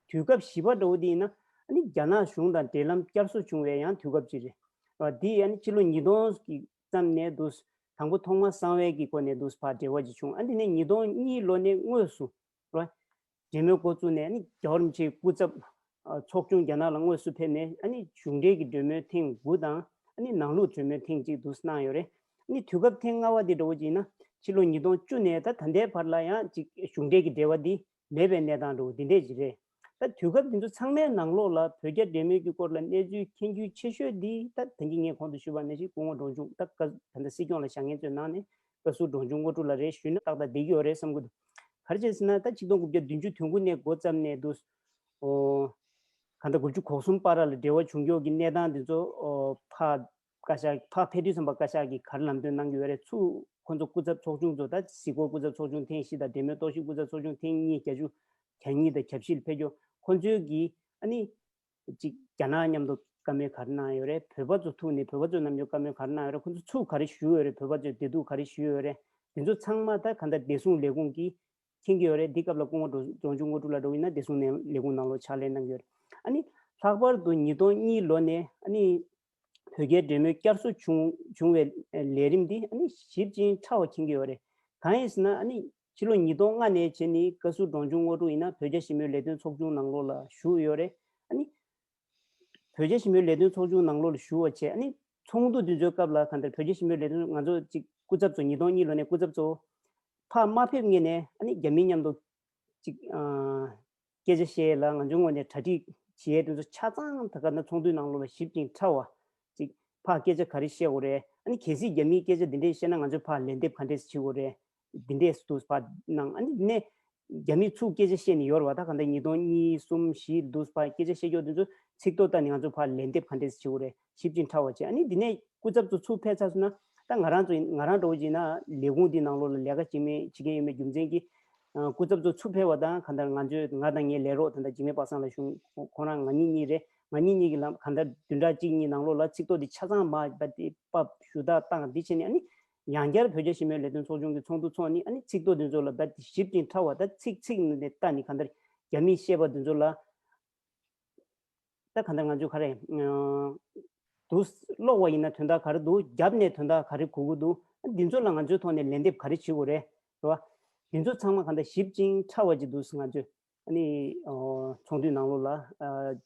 དུས་སྐབས་བཞི་པ་འདྲ་བོ་འདི་ཡིན་ན་ཨ་ནི་རྒྱ་ནག་གཞུང་དང་འབྲེལ་ལམ་བསྐྱར་གསོ་བྱུང་བའི་ཡང་དུས་སྐབས་ཅིག་རེད། རེད་བ། འདི་ཨ་ནི་ཕྱི་ལོ་ཉིས་སྟོང་གི་ཙམ་ནས་འདུག་དང་པོ་ཐོག་མར་གསང་བའི་གི་སྒོ་ནས་འདུག་ཕར་འབྲེལ་བ་ཅིག་བྱུང་། ཨ་འདི་ནས་ཉིས་སྟོང་གཉིས་ལོ་ནས་དངོས་སུ་རེད་བ། འབྲེལ་མོལ་འགོ་བཙུགས་ནས་ཨ་ནི་རྒྱལ་བ་རིན་པོ་ཆེའི་སྐུ་ཚབ་ཨ་ཚོགས་ཆུང་རྒྱ་ནག་ལ་དངོས་སུ་ཕེབས་ནས་ཨ་ནི་གཞུང་འབྲེལ་གྱི་གྲོས་མོལ་ཐེངས་དགུ་དང་ཨ་ནི་ནང་ལུགས་གྲོས་མོལ་ཐེངས་གཅིག་འདུག་གནང་ཡོད་རེད། ཨ་ནི་དུས་སྐབས་ཐེངས་ལྔ་པ་འདི་འདྲ་བོ་ཅིག་ཡིན་ན་ ཕྱི་ལོ་ཉིས་སྟོང་བཅུ་ནས་ད་ད་ལྟའི་བར་ལ་ཡང་ཅིག་གཞུང་འབྲེལ་གྱི་འབྲེལ་བ་འདི་མེད་པའི་གནས་སྟངས་འདྲ་བོ་འདི་འདྲས་ཅིག་རེད། ད་དུས་སྐབས་འདི་ཚོ་ཚང་མའི་ནང་ལོགས་ལ་བོད་རྒྱ་འབྲེལ་མོལ་གྱི་སྐོར་ལ་གནས་ཚུལ་མཁྱེན་རྒྱུ་ཆེ་ཤོས་འདི་ད་ད་གིན་ངས་གོང་དུ་ཞུས་པ་ནང་བཞིན་སྐུ་ངོ་འབྲོང་ཆུང་ད་བཀའ་ད་ལྟ་སྲིད་སྐྱོང་ལ་བཞེངས་མཁན་ཚོའི་ནང་ནས་བཀའ་ཟུར་འབྲོང་ཆུང་དངོས་གྲུབ་ལགས་རེད་ཞུས་ན་ཏག་ཏག་བསྡད་ཀྱི་ཡོད་རེད་བསམ་གྱི་འདུག་ག་རེ་བྱས་ཟེར་ན་ད་ཆིག་སྟོང་དགུ་བརྒྱ་བདུན་ཅུ་དོན་དགུ་ནས་འགོ་བརྩམས་ནས་འདུག་ཨོ། གང་ལྟར་དགུ་བཅུ་གོ་གསུམ་བར་ལ་འབྲེལ་བ་བྱུང་ཀྱོག་གི་གནས་སྟངས་འདི་ཚོ་ཨོ་ཕ་བཀའ་ཤག་ཕ་ཕེབས་དུས་ཙམ་པ་བཀའ་ཤག་གིས་ག་རེ་ལམ་སྟོན་གནང་གི་ཡོད་རེད། ཚུར་ཁོ་ཚོ་སྐུ་ཚབ་ཚོགས་ཆུང་ཚོ་ད་གཟིགས་སྐོར་སྐུ་ཚབ་ཚོགས་ཆུང་ཐེངས་བཞི་དང་འབྲེལ་མོལ་རྟོག་ཞིབ་སྐུ་ཚབ་ཚོགས་ཆུང་ཐེངས་གཉིས་བརྒྱད་ཅུ་གྱ་གཉིས་དང་གྱ་བཞི་ལ་ཕེབས་ཀྱོག་ཁོ་ཚོའི་གིས་ཨ་ནི་ཅིག་རྒྱ་ནག་མཉམ་དུ་བཀའ་མོལ་ག་རེ་གནང་ཡོད་རེད། བོད་པ་ཚོ་ཐུག་ནས་བོད་པ་ཚོ་རྣམས་ཀྱི་བཀའ་མོལ་ག་རེ་གནང་ཡོད་རེད། ཁོ་ཚོ་ཚུར་ག་རེ་ཞུས་ཡོད་རེད། བོད་པ་ཚོའི་བདེ་སྡུག་ག་རེ་ཞུས་ཡོད་རེད། དེ་ཚོ་ཚང་མ་ད་ག་འདྲ་བདེ་སྲུང་ལས་ཁུངས་ཀྱིས་མཁྱེན་གྱི་ཡོད་རེད། འདི་སྐབས་ལ་སྐུ་ངོ་འབྲོང་འབྲོང་ཆུང་དངོས་གྲུབ་ལགས་འདྲ་བོ་ཡིན་ན་བདེ་སྲུང་ནས་ལས་ཁུངས་ནང་ལོགས་ཕྱག་ལས་གནང་གི་ཡོད་རེད། ཨ་ནི་ལྷག་པར་དུ་ཉིས་སྟོང་གཉིས་ལོ་ནས་ཨ་ནི་བོད་རྒྱའི་འབྲེལ་མོལ་བསྐྱར་གསོ་བྱུང་བྱུང་བའི་ལས་རིམ་འདི་ཨ་ནི་ཞིབ་ཅིང་ཕྲ་བ་མཁྱེན་གྱི་ཡོད་རེད། གང་ཡིན་ཟེར་ན་ཨ་ནི་ཕྱི་ལོ་ཉིས་སྟོང་ལྔ་ནས་བྱས་ནས་བཀའ་ཟུར་འབྲོང་ཆུང་དངོས་གྲུབ་ཡིན་ན་བོད་རྒྱ་ཞི་མོལ་ལས་དོན་ཚོགས་ཆུང་ནང་ལོགས་ལ་ཞུགས་ཡོད་རེད། ཨ་ནི་བོད་རྒྱ་ཞི་མོལ་ལས་དོན་ཚོགས་ཆུང་ནང་ལོགས་ལ་ཞུགས་པ་བྱས། ཨ་ནི་ཚོགས་འདུ་འདི་ཚོའི་སྐབས་ལ་གང་ལྟར་བོད་རྒྱ་ཞི་མོལ་ལས་དོན་ང་ཚོ་ཅིག་སྐུ་ཚབ་ཚོ་ཉིས་སྟོང་གཉིས་ལོ་ནས་སྐུ་ཚབ་ཚོ་ཕར་མ་ཕེབས་སྔོན་ནས་ཨ་ནི་རྒྱ་མི་མཉམ་དུ་ཅིག་ཨ་སྐད་ཆ་བཤད་ལ་ང་ཚོའི་ངོས་ནས་གྲ་སྒྲིག་བྱེད་ཡས་དེ་ཚོ་ཆ་ཚང་ད་ག་ན་ཚོགས་འདུའི་ནང་ལོགས་ལ་ཞིབ་ཅིང་ཕྲ་བ་ཅིག་ཕར་སྐད་ཆ་ག་རེ་བཤད་དགོས་རེད། ཨ་ནི་གལ་སྲིད་རྒྱ་མིའི་སྐད་ཆ་འདི་འདྲས་བཤད་ན་ང་ཚོས་ཕར་ལན་འདེབས་ག་འདྲས་བྱེད་དགོས་རེད། འདི་འདྲས་སུ་ཕར་གནང་། ཨ་ནི་ནས་རྒྱ་མིས་ཚུར་སྐད་ཆ་བཤད་ནས་ཡོད་རེད་བ། ད་ག་འདྲ་ཉིས་སྟོང་གཉིས་གསུམ་བཞི་འདུག་ཕར་སྐད་ཆ་བཤད་ཀྱོག་དེ་ཚོ་ཚིག་ཐོ་ལྟ་ནས་ང་ཚོ་ཕར་ལན་འདེབས་ག་འདྲས་བྱེད་དགོས་རེད། ཞིབ་ཅིང་ཕྲ་བ་བྱས། ཨ་ནི་འདི་ནས་སྐུ་ཚབ་ཚོ་ཚུར་ཕེབས་ཚར་སོང་ན་ད་ང་རང་ཚོ་ང་རང་འདྲ་བོ་བྱས་ན་ལས་ཁུངས་འདི་ནང་ལོགས་ལ་ལས་ཀ་བྱེད་མི་བྱེད་མཁན་ཡོད་མེད་རྒྱུ་མཚན་གྱིས་སྐུ་ཚབ་ཚོ་ཚུར་ཕེབས་པ་དང་གང་ལྟར་ང་ཚོས་ང་དང་ངའི་ལས་རོགས་ད་ལྟ་འཇིགས་མེད་པ་སངས་ལགས་གཞུང་ཁོང་རང་ང་གཉིས་གཉིས་རེད། ང་གཉིས་གཉིས་ཀྱི་ལམ་གང་ལྟར་བདུན་ཕྲག་གཅིག་གཉིས་ནང་ལོགས་ལ་ཚིག་ཐོ་འདི་ཆ་ཚང་མར་ཕབ་སྟེ་ཕབ་ཞུ་དག་བཏང་། འདི་བྱས་ནས་ཨ་ནི་ཡང་བསྐྱར་བོད་རྒྱ་ཞི་མོལ་ལས་དོན་ཚོགས་ཆུང་གི་ཚོགས་འདུ་ཚོགས་ནས་ཨ་ནི་ཚིག་ཐོ་འདི་ཚོ་ལ་ཕབ་སྟེ་ཞིབ་ཅིང་ཕྲ་བ་ད་ཚིག་ཚིག་ནས་ལྟ་ནས་གང་ལྟར་རྒྱ་མིས་བཤད་པ་འདི་ཚོ་ལ་ད་གང་ལྟར་ང་ཚོས་ག་རེ་འདུག་ཀློག་པ་ཡིན་ན་དོན་དག་ག་རེ་འདུག་རྒྱབ་ནས་དོན་དག་ག་རེ་གོ་གི་འདུག་འདི་ཚོ་ལ་ང་ཚོའི་ཐོག་ནས་ལན་འདེབས་ག་རེ་བྱེད་དགོས་རེད། རེད་བ། འདི་ཚོ་ཚང་མ་གང་ལྟར་ཞིབ་ཅིང་ཕྲ་བ་ཅིག་འདུག་ང་ཚོས་ཨ་ནི་ཚོགས་འདུའི་ནང་ལོགས་ལ་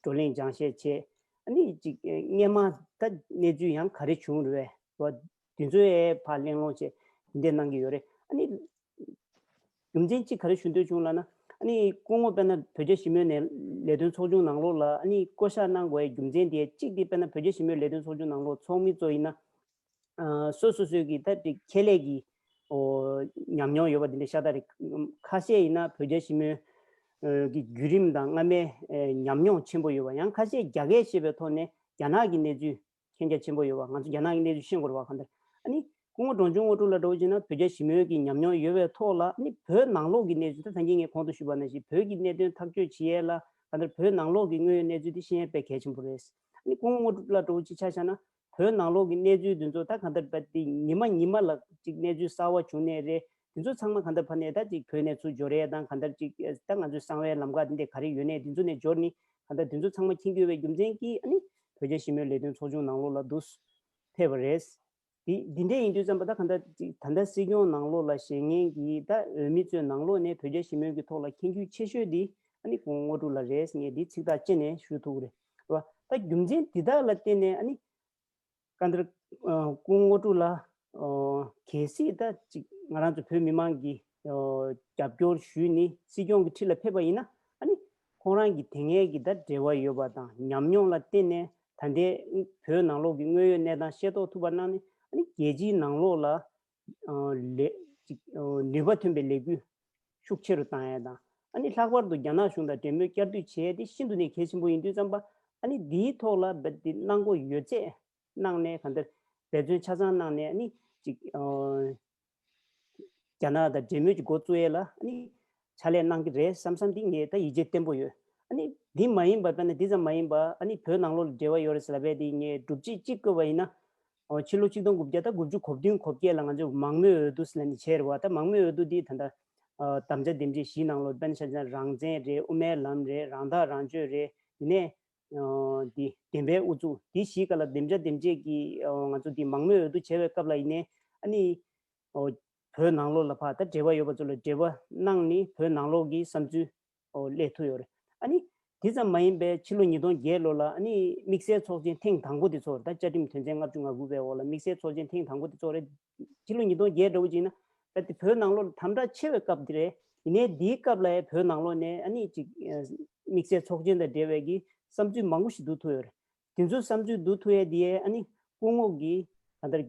བགྲོ་གླེང་སྦྱང་བཤད་བྱས། ཨ་ནི་ཅིག་སྔས་མ་ད་གནས་ཚུལ་ཡང་ག་རེ་བྱུང་རེད་བ། འདི་ཚོའི་ཕར་གླེང་སློང་བྱས་འདི་འདྲ་གནང་གི་ཡོད་རེད། ཨ་ནི་རྒྱུ་མཚན་གཅིག་ག་རེ་ཞུ་འདོད་བྱུང་ལབ་ན། ཨ་ནི་སྐུ་ངོ་དཔེར་ན་བོད་རྒྱ་ཞི་མོལ་ནས་ལས་དོན་ཚོགས་ཆུང་ནང་ལོགས་ལ་ཨ་ནི་བསྐོ་བཞག་གནང་དགོས་པའི་རྒྱུ་མཚན་དེ་གཅིག་དེ་དཔེར་ན་བོད་རྒྱ་ཞི་མོལ་ལས་དོན་ཚོགས་ཆུང་ནང་ལོགས་ཚོགས་མི་ཚོ་ཡིན་ན། སོ་སོ་སོའི་གི་ད་དེ་ཁྱད་ལས་ཀྱི་ཨོ་ཉམས་མྱོང་ཡོད་པ་དེ་འདྲ་ཤ་སྟག་རེད། ཁ་ཤས་ཡིན་ན་བོད་རྒྱ་ཞི་མོལ་གྱི་བརྒྱུད་རིམ་དང་སྔ་མའི་ཉམས་མྱོང་ཆེན་པོ་ཡོད་པ། ཡང་ཁ་ཤས་རྒྱ་སྐད་ཤེས་པའི་ཐོག་ནས་རྒྱ་ནག་གི་གནས་ཚུལ་མཁྱེན་རྒྱ་ཆེན་པོ་ཡོད་པ། ང་ཚོ་རྒྱ་ནག་གི་གནས་ཚུལ་ཤེས་དགོས་རེད་བ། གང་ལྟར་ཨ་ནི་སྐུ་ངོ་འབྲོང་ཆུང་དངོས་གྲུབ་ལགས་འདྲ་བོ་བྱས་ན་བོད་རྒྱ་ཞི་མོལ་གྱི་ཉམས་མྱོང་ཡོད་པའི་ཐོག་ལ་ཨ་ནི་བོད་ནང་ལོགས་ཀྱི་གནས་ཚུལ་ད་ད་གིན་ངས་གོང་དུ་ཞུས་པ་ནང་བཞིན་བོད་ཀྱི་གནད་དོན་ཐག་གཅོད་བྱེད་ཡས་ལ་གང་ལྟར་བོད་ནང་ལོགས་ཀྱི་དངོས་ཡོད་གནས་ཚུལ་དེ་ཤེས་ཡས་དཔེ་གལ་ཆེན་པོ་རེད། ཨ་ནི་སྐུ་ངོ་དངོས་གྲུབ་ལགས་འདྲ་བོ་ཅིག་ཆ་བཞག་ན་བོད་ནང་ལོགས་ཀྱི་གནས་ཚུལ་འདི་ཚོ་ད་གང་ལྟར་བ་དེ་ཉི་མ་ཉི་མ་ལ་ཅིག་གནས་ཚུལ་གསར་བ་བྱུང་ནས་རེད། དེ་ཚོ་ཚང་མ་གང་ལྟར་ཕ་ནས་ད་ཅིག་བོད་ནས་ཚུར་འབྱོར་ཡས་དང་གང་ལྟར་ཅིག་ད་ང་ཚོའི་གསང་བའི་ལམ་ཁ་འདི་འདྲ་ག་རེ་ཡོད་ནས་དེ་ཚོ་ནས་འབྱོར་ནི་གང་ལྟར་དེ་ཚོ་ཚང་མ་མཁྱེན་གྱི་ཡོད་པའི་རྒྱུ་མཚན་གྱིས་ཨ་ནི་བོད་རྒྱ་ཞི་མོལ་ལས་དོན་ཚོགས་ཆུང་ནང་ལོགས་ལ་འདུག་ཕེབས་པ་རེད། དེ་འདི་འདྲས་ཡིན་དུས་ཙམ་པ་ད་གང་ལྟར་ཅིག་ད་ལྟ་སྲིད་སྐྱོང་ནང་ལོགས་ལ་བཞེངས་མཁན་གྱི་ད་འོས་མི་ཚོའི་ནང་ལོགས་ནས་བོད་རྒྱ་ཞི་མོལ་གྱི་ཐོག་ལ་མཁྱེན་རྒྱུ་ཆེ་ཤོས་འདི་ཨ་ནི་སྐུ་ངོ་དངོས་གྲུབ་ལགས་རེད་ཟེར་ངས་འདི་ཚིག་ཐག་བཅད་ནས་ཞུ་ཐུབ་ཀྱི་རེད། རེད་བ། ད་རྒྱུ་མཚན་འདི་དག་ལ་བརྟེན་ནས་ཨ་ནི་བཀའ་འདིར་སྐུ་ངོ་དངོས་གྲུབ་ལགས་གལ་སྲིད་ད་ཅིག་ང་རང་ཚོ་བོད་མི་མང་གིས་རྒྱབ་སྐྱོར་ཞུས་ནས་སྲིད་སྐྱོང་གི་ཁྲི་ལ་ཕེབས་པ་ཡིན་ན་ཨ་ནི་ཁོང་རང་གི་དེ་སྔའི་གི་ད་འབྲེལ་བ་ཡོད་པ་དང་ཉམས་མྱོང་ལ་བརྟེན་ནས་ད་ལྟའི་བོད་ནང་ལོགས་ཀྱི་དངོས་ཡོད་གནས་སྟངས་ཤེས་རྟོགས་ཐུབ་པ་གནང་ནས་ཨ་ནི་རྒྱལ་སྤྱིའི་ནང་ལོགས་ལ་ལས་ཅིག་ནུས་པ་ཐོན་པའི་ལས་འགུལ་ཤུགས་ཆེ་རུ་བཏང་ཡས་དང་ཨ་ནི་ལྷག་པར་དུ་རྒྱ་ནག་གཞུང་དང་འབྲེལ་མོལ་བསྐྱར་ཟློས་བྱེད་ཡས་དེ་ཤིན་ཏུ་ནས་གལ་ཆེན་པོ་ཡིན་དུས་ཙམ་པ་ཨ་ནི་འདིའི་ཐོག་ལ་འབད་དེ་གནང་སྒོ་ཡོད་ཚད་གནང་ནས་གང་ལྟར་འབད་བརྩོན་ཆ་ཚང་གནང་ནས་ཨ་ནི་ཅིག་རྒྱ་ནག་དང་འབྲེལ་མོལ་གྱི་འགོ་བཙུགས་ཡས་ལ་ཨ་ནི་ཕྱག་ལས་གནང་གི་རེད་བསམ་བསམ་འདི་ངས་ད་ཡིད་ཆེས་བརྟན་པོ་ཡོད། ཨ་ནི་འདི་མ་ཡིན་པ་དཔེར་ན་འདི་ཙམ་མ་ཡིན་པ་ཨ་ནི་བོད་ནང་ལོགས་ལ་འབྲེལ་བ་ཡོད་རེད་ཟེར་ལབ་པས་འདི་ངས་སྒྲུབ་བྱེད་གཅིག་བཀོད་པ་ཡིན་ན། ཨོ་ཕྱི་ལོ་ཆིག་སྟོང་དགུ་བརྒྱ་དང་དགུ་བཅུ་གོ་བདུན་གོ་བརྒྱད་ལ་ང་ཚོས་མང་མོས་འོས་བསྡུ་ཟེར་ནས་བྱས་རེད་བ། ད་མང་མོས་འོས་བསྡུ་འདི་ད་ལྟ་དམ་བཅའ་འདེམས་བྱེད་བཞིའི་ནང་ལོགས་དཔེར་ན་ཆ་བཞག་ན་རང་བཙན་རེད། དབུ་མའི་ལམ་རེད། རང་ཐག་རང་གཅོད་རེད། དེ་ནས་འདི་བདེན་པའི་ཨུ་ཚུགས་འདི་བཞིའི་སྐབས་ལ་བདེན་བཅའ་འདེམས་བྱེད་ཀྱི་ང་ཚོ་འདི་མང་མོས་འོས་བསྡུ་བྱས་པའི་སྐབས་ལ་ཡིན་ནའི་ཨ་ནི་བོད་ནང་ལོགས་ལ་ཕར་ད་འབྲེལ་བ་ཡོད་པ་ཚོ་ལ་འབྲེལ་བ་གནང་ནས་བོད་ནང་ལོགས་ཀྱི་བསམ་ཚུལ་སླེབས་ཐུབ་ཡོད་རེད། ཨ་ནི་དེ་ཙམ་མ་ཡིན་པའི་ཕྱི་ལོ་ཉིས་སྟོང་བརྒྱད་ལོ་ལ་ཨ་ནི་དམིགས་བསལ་ཚོགས་ཆེན་ཐེངས་དང་པོ་དེ་ཚོགས་རེད། ད་བཅའ་ཁྲིམས་དོན་ཚན་ལྔ་བཅུ་ང་དགུ་པའི་འོག་ལ་དམིགས་བསལ་ཚོགས་ཆེན་ཐེངས་དང་པོ་དེ་ཚོགས་རེད། ཕྱི་ལོ་ཉིས་སྟོང་བརྒྱད་འདྲ་བོ་ཅིག་ཡིན་ན་ ད་དེ་བོད་ནང་ལོགས་ལ་དམ་དྲག་ཆེ་བའི་སྐབས་དེ་རེད། ཡིན་ནའི་དེའི་སྐབས་ལ་ཡང་བོད་ནང་ལོགས་ནས་ཨ་ནི་ཅིག་དམིགས་བསལ་ཚོགས་ཆེན་དང་འབྲེལ་བའི་གི་བསམ་ཚུལ་མང་པོ་ཞིག་བསྡུ་ཐུབ་ཡོད་རེད། དེ་ཚོའི་བསམ་ཚུལ་བསྡུ་ཐུབ་ཡས་དེ་ཡས་ཨ་ནི་སྐུ་ངོ་གིས་གང་ལྟར་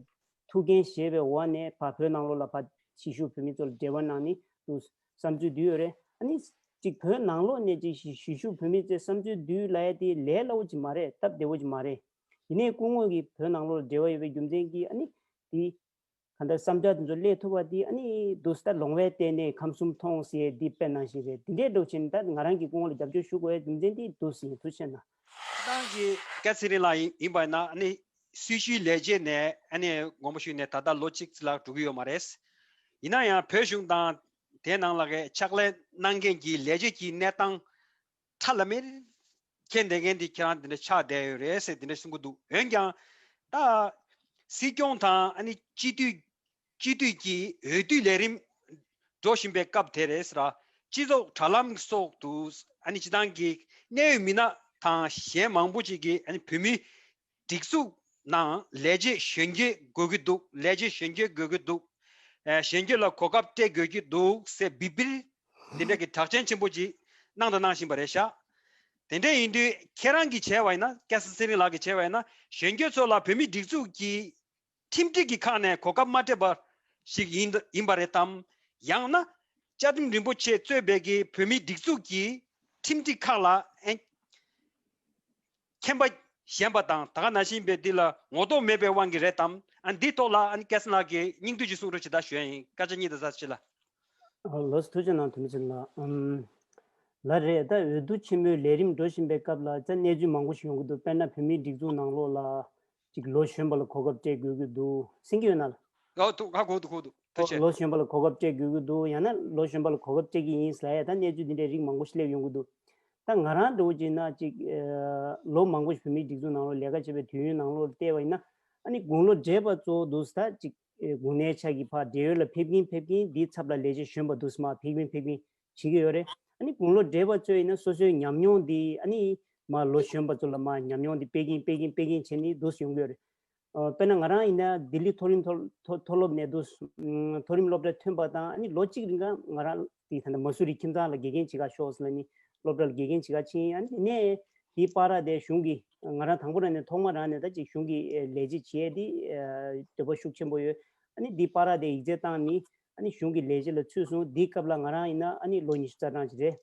ཐུགས་འགན་བཞེས་པའི་འོག་ནས་ཕར་བོད་ནང་ལོགས་ལ་ཕར་གཞིས་བཞུགས་བོད་མི་ཚོ་ལ་འབྲེལ་བ་གནང་ནས་དུ་བསམ་ཚུལ་བསྡུས་ཡོད་རེད། ཨ་ནི་ཅིག་བོད་ནང་ལོགས་ནས་ཅིག་གཞིས་གཞིས་བཞུགས་བོད་མི་ཚོས་བསམ་ཚུལ་བསྡུས་ལབ་ཡས་དེ་ལས་སླ་བོ་ཅིག་མ་རེད། སྟབས་བདེ་བོ་ཅིག་མ་རེད། ཡིན་ནའི་སྐུ་ངོ་གིས་བོད་ནང་ལོགས་ལ་འབྲེལ་བ་ཡོད་པའི་རྒྱུ་མཚན་གྱིས་ཨ་ནི་དེ་གང་ལྟར་བསམ་འཆར་དེ་ཚོ་སླེབས་ཐུབ་པ་དེ་ཨ་ནི་འདུག་སེ་ད་ལོང་བས་བལྟས་ནས་ཁམས་གསུམ་མཐོང་ཟེར་ཡས་འདི་དཔེ་ནང་བཞིན་རེད། འདི་འདྲའི་འགྲོ་ཕྱིན་ད་ང་རང་གིས་སྐུ་ངོ་ལ་རྒྱབ་སྐྱོར་ཞུ་དགོས་ཡས་རྒྱུ་མཚན་དེ་འདུག་སེ་ཡིན། ཐུགས་རྗེ་ཆེ་གནང་། ཏང་གི་སྐལ་ཚེ་རིང་ལགས་ཡིན་ཡིན་པ་ཡིན་ན་ཨ་ནི་སྲི་ཞུའི་ལས་བྱེད་ནས་ཨ་ནི་དགོངས་པ་ཞུས་ནས་ད་ལྟ་ལོ་གཅིག་ཙམ་ལ་འགྲོ་གི་ཡོད་མ་རེད། ཡིན་ན་ཡང་བོད་གཞུང་དང་དེ་ནང་ལ་གི་ཕྱག་ལས་གནང་མཁན་གྱི་ལས་བྱེད་ཀྱི་གནས་སྟངས་ཁྲ་ལམ་མེར་འཁྱེར་བསྡད་མཁན་དེ་ཁྱེད་རང་དེ་འདྲ་ཆགས་བསྡད་ཡོད་རེད་ཟེར་དེ་འདྲ་གསུང་གི་འདུག་འོན་ཀྱང་ད་སྲིད་སྐྱོང་དང་ཨ་ནི་སྤྱི་འཐུས་སྤྱི་འཐུས་ཀྱི་འོས་བསྡུ་ལས་རིམ་འགྲོ་བཞིན་པའི་སྐབས་དེ་རེད་ཟེར། སྤྱི་ཚོགས་དྲ་ལམ་སོགས་དུ་ཨ་ནི་སྤྱི་བཏང་གི་གནད་ཡོད་མི་སྣ་དང་གཞན་མང་པོ་ཅིག་གིས་ཨ་ནི་བོད་མིའི་སྒྲིག་འཛུགས་ནང་ལས་བྱེད་གཞོན་སྐྱེས་དགོས་ཀྱི་འདུག་ལས་བྱེད་གཞོན་སྐྱེས་དགོས་ཀྱི་འདུག་ཨ་གཞོན་སྐྱེས་ལ་གོ་སྐབས་སྤྲད་དགོས་ཀྱི་འདུག་ཟེར་བི་བིར་འདི་འདྲ་གི་གྲགས་ཅན་ཆེན་པོ་ཅིག་གནང་དང་གནང་བཞིན་པ་རེད་ཤག་དེ་འདྲ་ཡིན་དུས་ཁྱེད་རང་གིས་བྱས་པ་ཡིན་ན། སྐལ་བཟང་ཚེ་རིང་ལགས་ཀྱིས་བྱས་པ་ཡིན་ན་གཞོན་སྐྱེས་ཚོ་ལ་བོད་མིའི་སྒྲིག་འཛུགས་ཀྱི་ཁྲིམས་སྒྲིག་གི་ཁག་ནས་གོ་སྐབས་མ་སྤྲད་པ་ཞིག་ཡིན་ཡིན་པ་རེད་དམ། ཡང་ན་བཅའ་ཁྲིམས་རིན་པོ་ཆེ་གཙོས་པའི་གི་བོད་མིའི་སྒྲིག་འཛུགས་ཀྱི་ཁྲིམས་སྒྲིག་ཁག་ལ་ཨེ་མཁྱེན་པ་ཞན་པ་དང་ད་ག་ནང་བཞིན་པའི་འདི་ལ་ངོ་ཐོག་མེད་པའི་དབང་གིས་རེད་དམ། ཨ་འདིའི་ཐོག་ལ་ཨ་ནི་སྐལ་བཟང་ལགས་ཀྱིས་སྙིང་བསྡུས་ཅིག་གསུང་རོགས་བྱེད་ད་ཞུ་ཡ་ཡིན། སྐར་ཆ་གཉིས་དང་ཙམ་ཞིག་ལ། ཨ་ལགས་སོ། ཐུགས་རྗེ་གནང་། དེ་མི་ཚེ་ལ་ཨམ་ལ་རེད། ད་འོས་བསྡུ་ཆེན་མོའི་ལས་རིམ་འགྲོ་བཞིན་པའི་སྐབས་ལ་ད་གནས་ཚུལ་མང་པོ་ཞིག་ཡོང་གི་འདུག་དཔེར་ན་བོད་མིའི་སྒྲིག་འཛུགས་ནང་ལོགས་ལ་ཅིག་ལོ་གཞོན་པ་ལ་གོ་སྐབས་སྤྲད་དགོས་ཀྱི་འདུག་གསན་གྱི་ཡོད་ན་ལགས། ཨོ་ཐུགས་ཧ་གོ་འདུག་གོ་འདུག་ཐུགས་རྗེ་ཆེ། ལོ་གཞོན་པ་ལ་གོ་སྐབས་སྤྲད་དགོས་ཀྱི་འདུག་ཡང་ན་ལོ་གཞོན་པ་ལ་གོ་སྐབས་སྤྲད་ཀྱི་ཡིན་ཟེར་ཡ་ད་གནས་ཚུལ་འདི་འདྲའི་རིགས་མང་པོ་ཞིག་སླེབས་ཡོང་གི་འདུག་ད་ང་རང་འདྲ་བོ་བྱས་ན་ཅིག་ཨ་ལོ་མང་པོ་ཞིག་བོད་མིའི་སྒྲིག་འཛུགས་ནང་ལོགས་ལས་ཀ་བྱས་པའི་དུས་ཡུན་ནང་ལོགས་བལྟས་པ་ཡིན་ན་ཨ་ནི་དགུང་ལོ་བགྲེས་པ་ཚོ་འདུག་ད་ཅིག་ཨེ་དགུང་ནའི་ཆ་གི་ཕར་བགྲེས་ཡོལ་ལ་ཕེབས་ཀྱིན་ཕེབས་ཀྱིན་འདིའི་ཚབ་ལ་ལས་བྱེད་གཞོན་པ་འདུག་མར་ཕེབས་ཀྱིན་ཕེབས་ཀྱིན་བྱེད་ཀྱི་ཡོད་རེད། ཨ་ནི་དགུང་ལོ་བགྲེས་པ་ཚོས་ཡིན་ན་སོ་སོའི་ཉམས་མྱོང་འདི་ཨ་ནི་མར་ལོ་གཞོན་པ་ཚོ་ལ་མར་ཉམས་མྱོང་འདི་སྤེལ་གྱིན་སྤེལ་གྱིན་སྤེལ་གྱིན་བྱས་ནས་འདུག་ཡོང་གི་ཡོད་རེད། ཨ་དཔེར་ན་ང་རང་ཡིན་ན་ལྡི་ལི་མཐོ་རིམ་མཐོ་མཐོ་མཐོ་སློབ་ནས་འདུག་མཐོ་རིམ་སློབ་གྲྭ་ཐོན་པ་དང་ཨ་ནི་ལོ་གཅིག་རིང་ག་ང་རང་དེ་ད་ལྟ་མ་སུ་རི་ཁྱིམ་ཚང་ལ་དགེ་རྒན་བྱེད་ག་ཤོག་ཟེར་ལབ་ནས་སློབ་གྲྭ་ལ་དགེ་རྒན་བྱེད་ག་ཕྱིན། ཨ་ནི་དེ་ནས་དེའི་བར་དེ་གཞུང་གིས་ང་རང་དང་པོ་རང་ནས་ཐོག་མ་རང་ནས་ད་ཅིག་གཞུང་གི་ལས་བྱེད་བྱེད་ཡས་དེ་འདོད་པ་ཤུགས་ཆེན་པོ་ཡོད། ཨ་ནི་དེའི་བར་དེ་ཡིག་ཚད་བཏང་ནས་ཨ་ནི་གཞུང་གི་ལས་བྱེད་ལ་ཚུད་སོང་། དེའི་སྐབས་ལ་ང་རང་ཡིན་ན་ཨ་ནི་ལོ་ཉི་ཤུ་རྩ་གྲངས་ཅིག་རེད།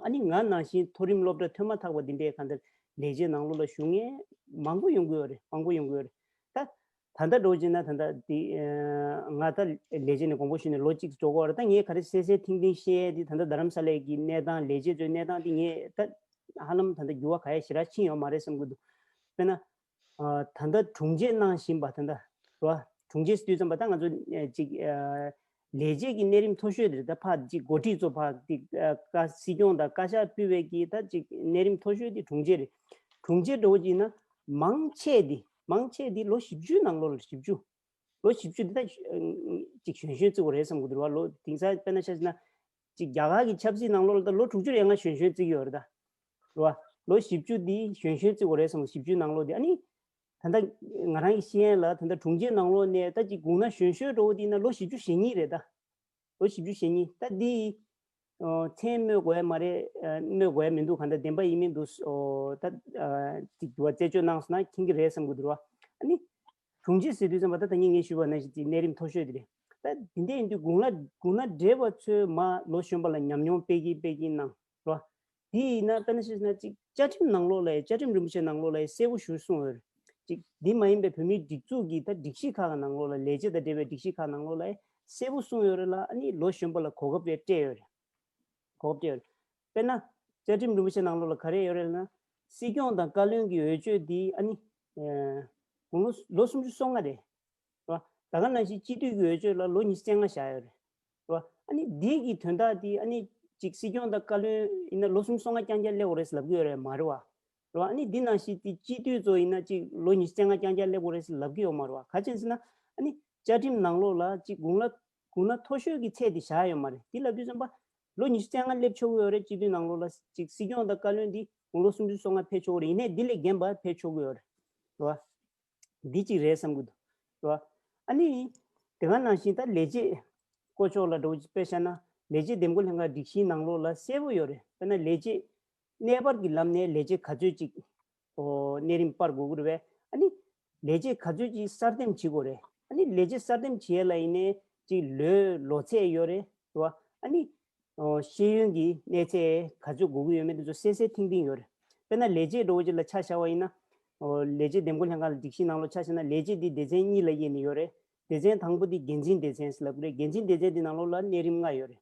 ཨ་ནི་ང་ནང་བཞིན་མཐོ་རིམ་སློབ་གྲྭ་ཐོན་མ་ཐག་པ་འདི་འདྲའི་གང་ལྟར་ལས་བྱེད་ནང་ལོགས་ལ་ཞུགས་མཁན་མང་པོ་ཡོང་གི་ཡོད་རེད། མང་པོ་ཡོང་གི་ཡོད་རེད། ད་ད་ལྟ་འདྲ་བོ་བྱས་ན་ད་ལྟ་འདི་ང་ད་ལས་བྱེད་ནས་དགོངས་པ་ཞུས་ནས་ལོ་གཅིག་འགྲོ་གི་ཡོད་རེད། ད་ངས་ག་རེ་གསལ་གསལ་ཐིང་ཐིང་བཤད་ཡས་འདི་ད་ལྟ་རྡ་རམ་ས་ལའི་གི་གནས་སྟངས་ལས་བྱེད་ཚོའི་གནས་སྟངས་འདི་ངས་ད་ཧ་ལམ་ད་ལྟ་འགྱུར་བ་ག་ཡ་ཞེ་དྲག་ཕྱིན་ཡོད་མ་རེད་བསམ་གི་འདུག་དཔེར་ན། ད་ལྟ་དྲུང་ཆེ་གནང་བཞིན་པ་ད་ལྟ་རོ། དྲུང་ཆེ་ཟེར་དུས་ཙམ་པ་ད་ང་ཚོ་ཅིག་ལས་བྱེད་ཀྱི་གནས་རིམ་མཐོ་ཤོས་དེ་རེད། ད་ཕར་ཅིག་འགོ་ཁྲིད་ཚོ་ཕར་ཅིག་བཀའ་སྲིད་སྐྱོང་དང་བཀའ་ཤག་ཕུད་པའི་གི་ད་ཅིག་གནས་རིམ་མཐོ་ཤོས་དེ་དྲུང་ཆེ་རེད། དྲུང་ཆེ་འདྲ་བོ་ཅིག་ཡིན་ན་མང་ཆེ་དེ་མང་ཆེ་དེ་ལོ་བཞི་བཅུ་ནང་ལོགས་ལ་བཞི་བཅུ། ལོ་བཞི་བཅུ་དེ་ད་ཅིག་གཞོན་གཞོན་བརྩི་དགོས་རེད་བསམ་གི་འདུག་ར། ལོ་དེང་སང་དཔེར་ན་ཆ་བཞག་ན་ཅིག་རྒྱ་གར་གྱི་ཆབ་སྲིད་ནང་ལོགས་ལ་ད་ལོ་དྲུག་ཅུ་རེ་ལྔ་གཞོན་གཞོན་བརྩི་གི་ཡོད་རེད་ད། རེད་བ། ལོ་བཞི་བཅུ་འདི་གཞོན་གཞོན་བརྩི་དགོས་རེད་བསམ། བཞི་བཅུ་ནང་ལོགས་འདི་ཨ་ནི། ད་ལྟ་ང་རང་གི་ཤེས་ཡོན་ལ་ད་ལྟ་དྲུང་ཆེ་ནང་ལོགས་ནས་ད་ཅིག་དགུང་ན་གཞོན་ཤོས་འགྲོ་བ་འདི་ན་ལོ་བཞི་བཅུ་ཞེ་གཉིས་རེད་ད། ལོ་བཞི་བཅུ་ཞེ་གཉིས་ད་འདི། མཚན་སྨོས་དགོས་ཡ་མ་རེད། སྨོས་དགོས་ཡ་མི་འདུག་གང་ལྟར་བདེན་པ་ཡིན་མིན་འདུག་ད་ཅིག་འདུག་བ་རྩད་གཅོད་གནང་སོང་ན་མཁྱེན་གི་རེད་བསམ་གི་འདུག་ར། ཨ་ནི། དྲུང་ཆེ་ཟེར་དུས་ཙམ་པ་ད་ད་ངས་ངས་ཞུས་པ་ནང་བཞིན་ཅིག་གནས་རིམ་མཐོ་ཤོས་དེ་རེད། ད་འདི་འདྲ་ཡིན་དུས་དགུང་ལ་དགུང་ན་བགྲེས་པ་ཚོས་མ་ལོ་གཞོན་པ་ལ་ཉམས་མྱོང་སྤེལ་གྱིན་སྤེལ་གྱིན་གནང་རོ། དེ་ཡིན་ན་དཔེར་ན་བཤད་ན་ཅིག་བཅའ་ཁྲིམས་ནང་ལོགས་ལ་ཡ་བཅའ་ཁྲིམས་རིན་པོ་ཆེ་ནང་ལོགས་ལ་ཡ་གསལ་པོ་ཞུ་གསུངས་ཡོད་རེད། ཅིག་འདི་མ་ཡིན་པའི་བོད་མིའི་སྒྲིག་འཛུགས་ཀྱི་ད་སྒྲིག་གཞི་ཁག་གི་ནང་ལོགས་ལ་ལས་བྱེད་དང་འབྲེལ་བའི་སྒྲིག་གཞི་ཁག་ནང་ལོགས་ལ་ཡ་གསལ་པོ་གསུངས་ཡོད་རེད་ལ། ཨ་ནི་ལོ་གཞོན་པ་ལ་གོ་སྐབས་རེ་སྤྲད་ཡོད་རེད། གོ་སྐབས་སྤྲད་ཡོད་རེད། དཔེར་ན་བཅའ་ཁྲིམས་རིན་པོ་ཆེ་ནང་ལོགས་ལ་ག་རེ་ཡོད་རེད་ལབ་ན། སྲིད་སྐྱོང་དང་བཀའ་བློན་གྱི་འོས་ཆོས་འདི་ཨ་ནི། དགུང་ལོ་ལོ་སུམ་ཅུ་སོ་ལྔ་རེད། རེད་བ། ད་ག་ནང་བཞིན་སྤྱི་འཐུས་ཀྱི་འོས་ཆོས་ལ་ལོ་ཉི་ཤུ་རྩ་ལྔ་བཞག་ཡོད་རེད། རེད་བ། ཨ་ནི་འདི་གི་དོན་དག་འདི་ཨ་ནི་ཅིག་སྲིད་སྐྱོང་དང་བཀའ་བློན་ཡིན་ན་ལོ་སུམ་ཅུ་སོ་ལྔ་རྐྱང་རྐྱང་སླེབས་དགོས་རེད་ཟེར་ལབ་ཀྱི་ཡོད་རེད་མ་རེད་བ། རེད་བ། ཨ་ནི་འདི་ནང་བཞིན་དེ་སྤྱི་འཐུས་ཚོ་ཡིན་ན་ཅིག་ལོ་ཉི་ཤུ་རྩ་ལྔ་རྐྱང་རྐྱང་སླེབས་དགོས་རེད་ཟེར་ལབ་ཀྱི་ཡོད་མ་རེད་བ། ག་ཅི་ཡིན་ཟེར་ན་ཨ་ནི་བཅའ་ཁྲིམས་ནང་ལོགས་ལ་ཅིག་དགུང་ལ་དགུང་ན་མཐོ་ཤོས་ཀྱི་ཚད་དེ་བཞག་ཡོད་མ་རེད། དེ་ལབ་དུས་ཙམ་པ་ལོ་ཉི་ཤུ་རྩ་ལྔ་སླེབས་ཆོག་གི་ཡོད་རེད། སྤྱི་འཐུས་ནང་ལོགས་ལ་ཅིག་སྲིད་སྐྱོང་དང་བཀའ་བློན་འདི་དགུང་ལོ་སུམ་ཅུ་སོ་ལྔ་ཕེབས་ཆོག་གི་རེད། ཡིན་ནའི་འདི་ལས་རྒན་པ་ཕེབས་ཆོག་གི་ཡོད་རེད། རེད་བ། འདི་གཅིག་རེད་བསམ་གི་འདུག་རེད་བ། ཨ་ནི། དེ་ག་ནང་བཞིན་ད་ལས་བྱེད་ བཀོད་ཕྱོགས་ལ་འགྲོ་དཔེ་བཤད་ན་ལས་བྱེད་འདེམས་བསྐོ་ལྷན་ཁང་སྒྲིག་གཞིའི་ནང་ལོགས་ལ་གསལ་པོ་ཡོད་རེད། དཔེར་ན་ལས་བྱེད་གནས་སྤར་གྱི་ལམ་ནས་ལས་བྱེད་ག་ཚོད་ཅིག་ཨོ་གནས་རིམ་སྤར་དགོས་ཀྱི་རེད་པས། ཨ་ནི་ལས་བྱེད་ག་ཚོད་ཅིག་གསར་འདེམས་བྱེད་དགོས་རེད། ཨ་ནི་ལས་བྱེད་གསར་འདེམས་བྱེད་ཡས་ལ་ཡིན་ནའི་ཅིག་ལོའི་ལོ་ཚད་ཡོད་རེད། རེད་བ། ཨ་ནི་ཨོ་ཤེས་ཡོན་གྱི་གནས་ཚད་ག་ཚོད་དགོས་ཀྱི་ཡོད་མེད་དེ་ཚོ་གསལ་གསལ་ཐིང་ཐིང་ཡོད་རེད། དཔེར་ན་ལས་བྱེད་འདྲ་བོ་ཅིག་ལ་ཆ་བཞག་པ་ཡིན་ན། ཨོ་ལས་བྱེད་འདེམས་བསྐོ་ལྷན་ཁང་ལ་སྒྲིག་གཞིའི་ནང་ལོགས་ཆ་བཞག་ན་ལས་བྱེད་འདི་སྡེ་ཚན་གཉིས་ལ་དབྱེ་ནས་ཡོད་རེད། སྡེ་ཚན་དང་པོ་འདི་འགན་འཛིན་སྡེ་ཚན་ཟེར་ལབ་ཀྱི་རེད། འགན་འཛིན་སྡེ་ཚན་འདི་ནང་ལོགས་ལ་གནས་རིམ་ལྔ་ཡོད་རེད།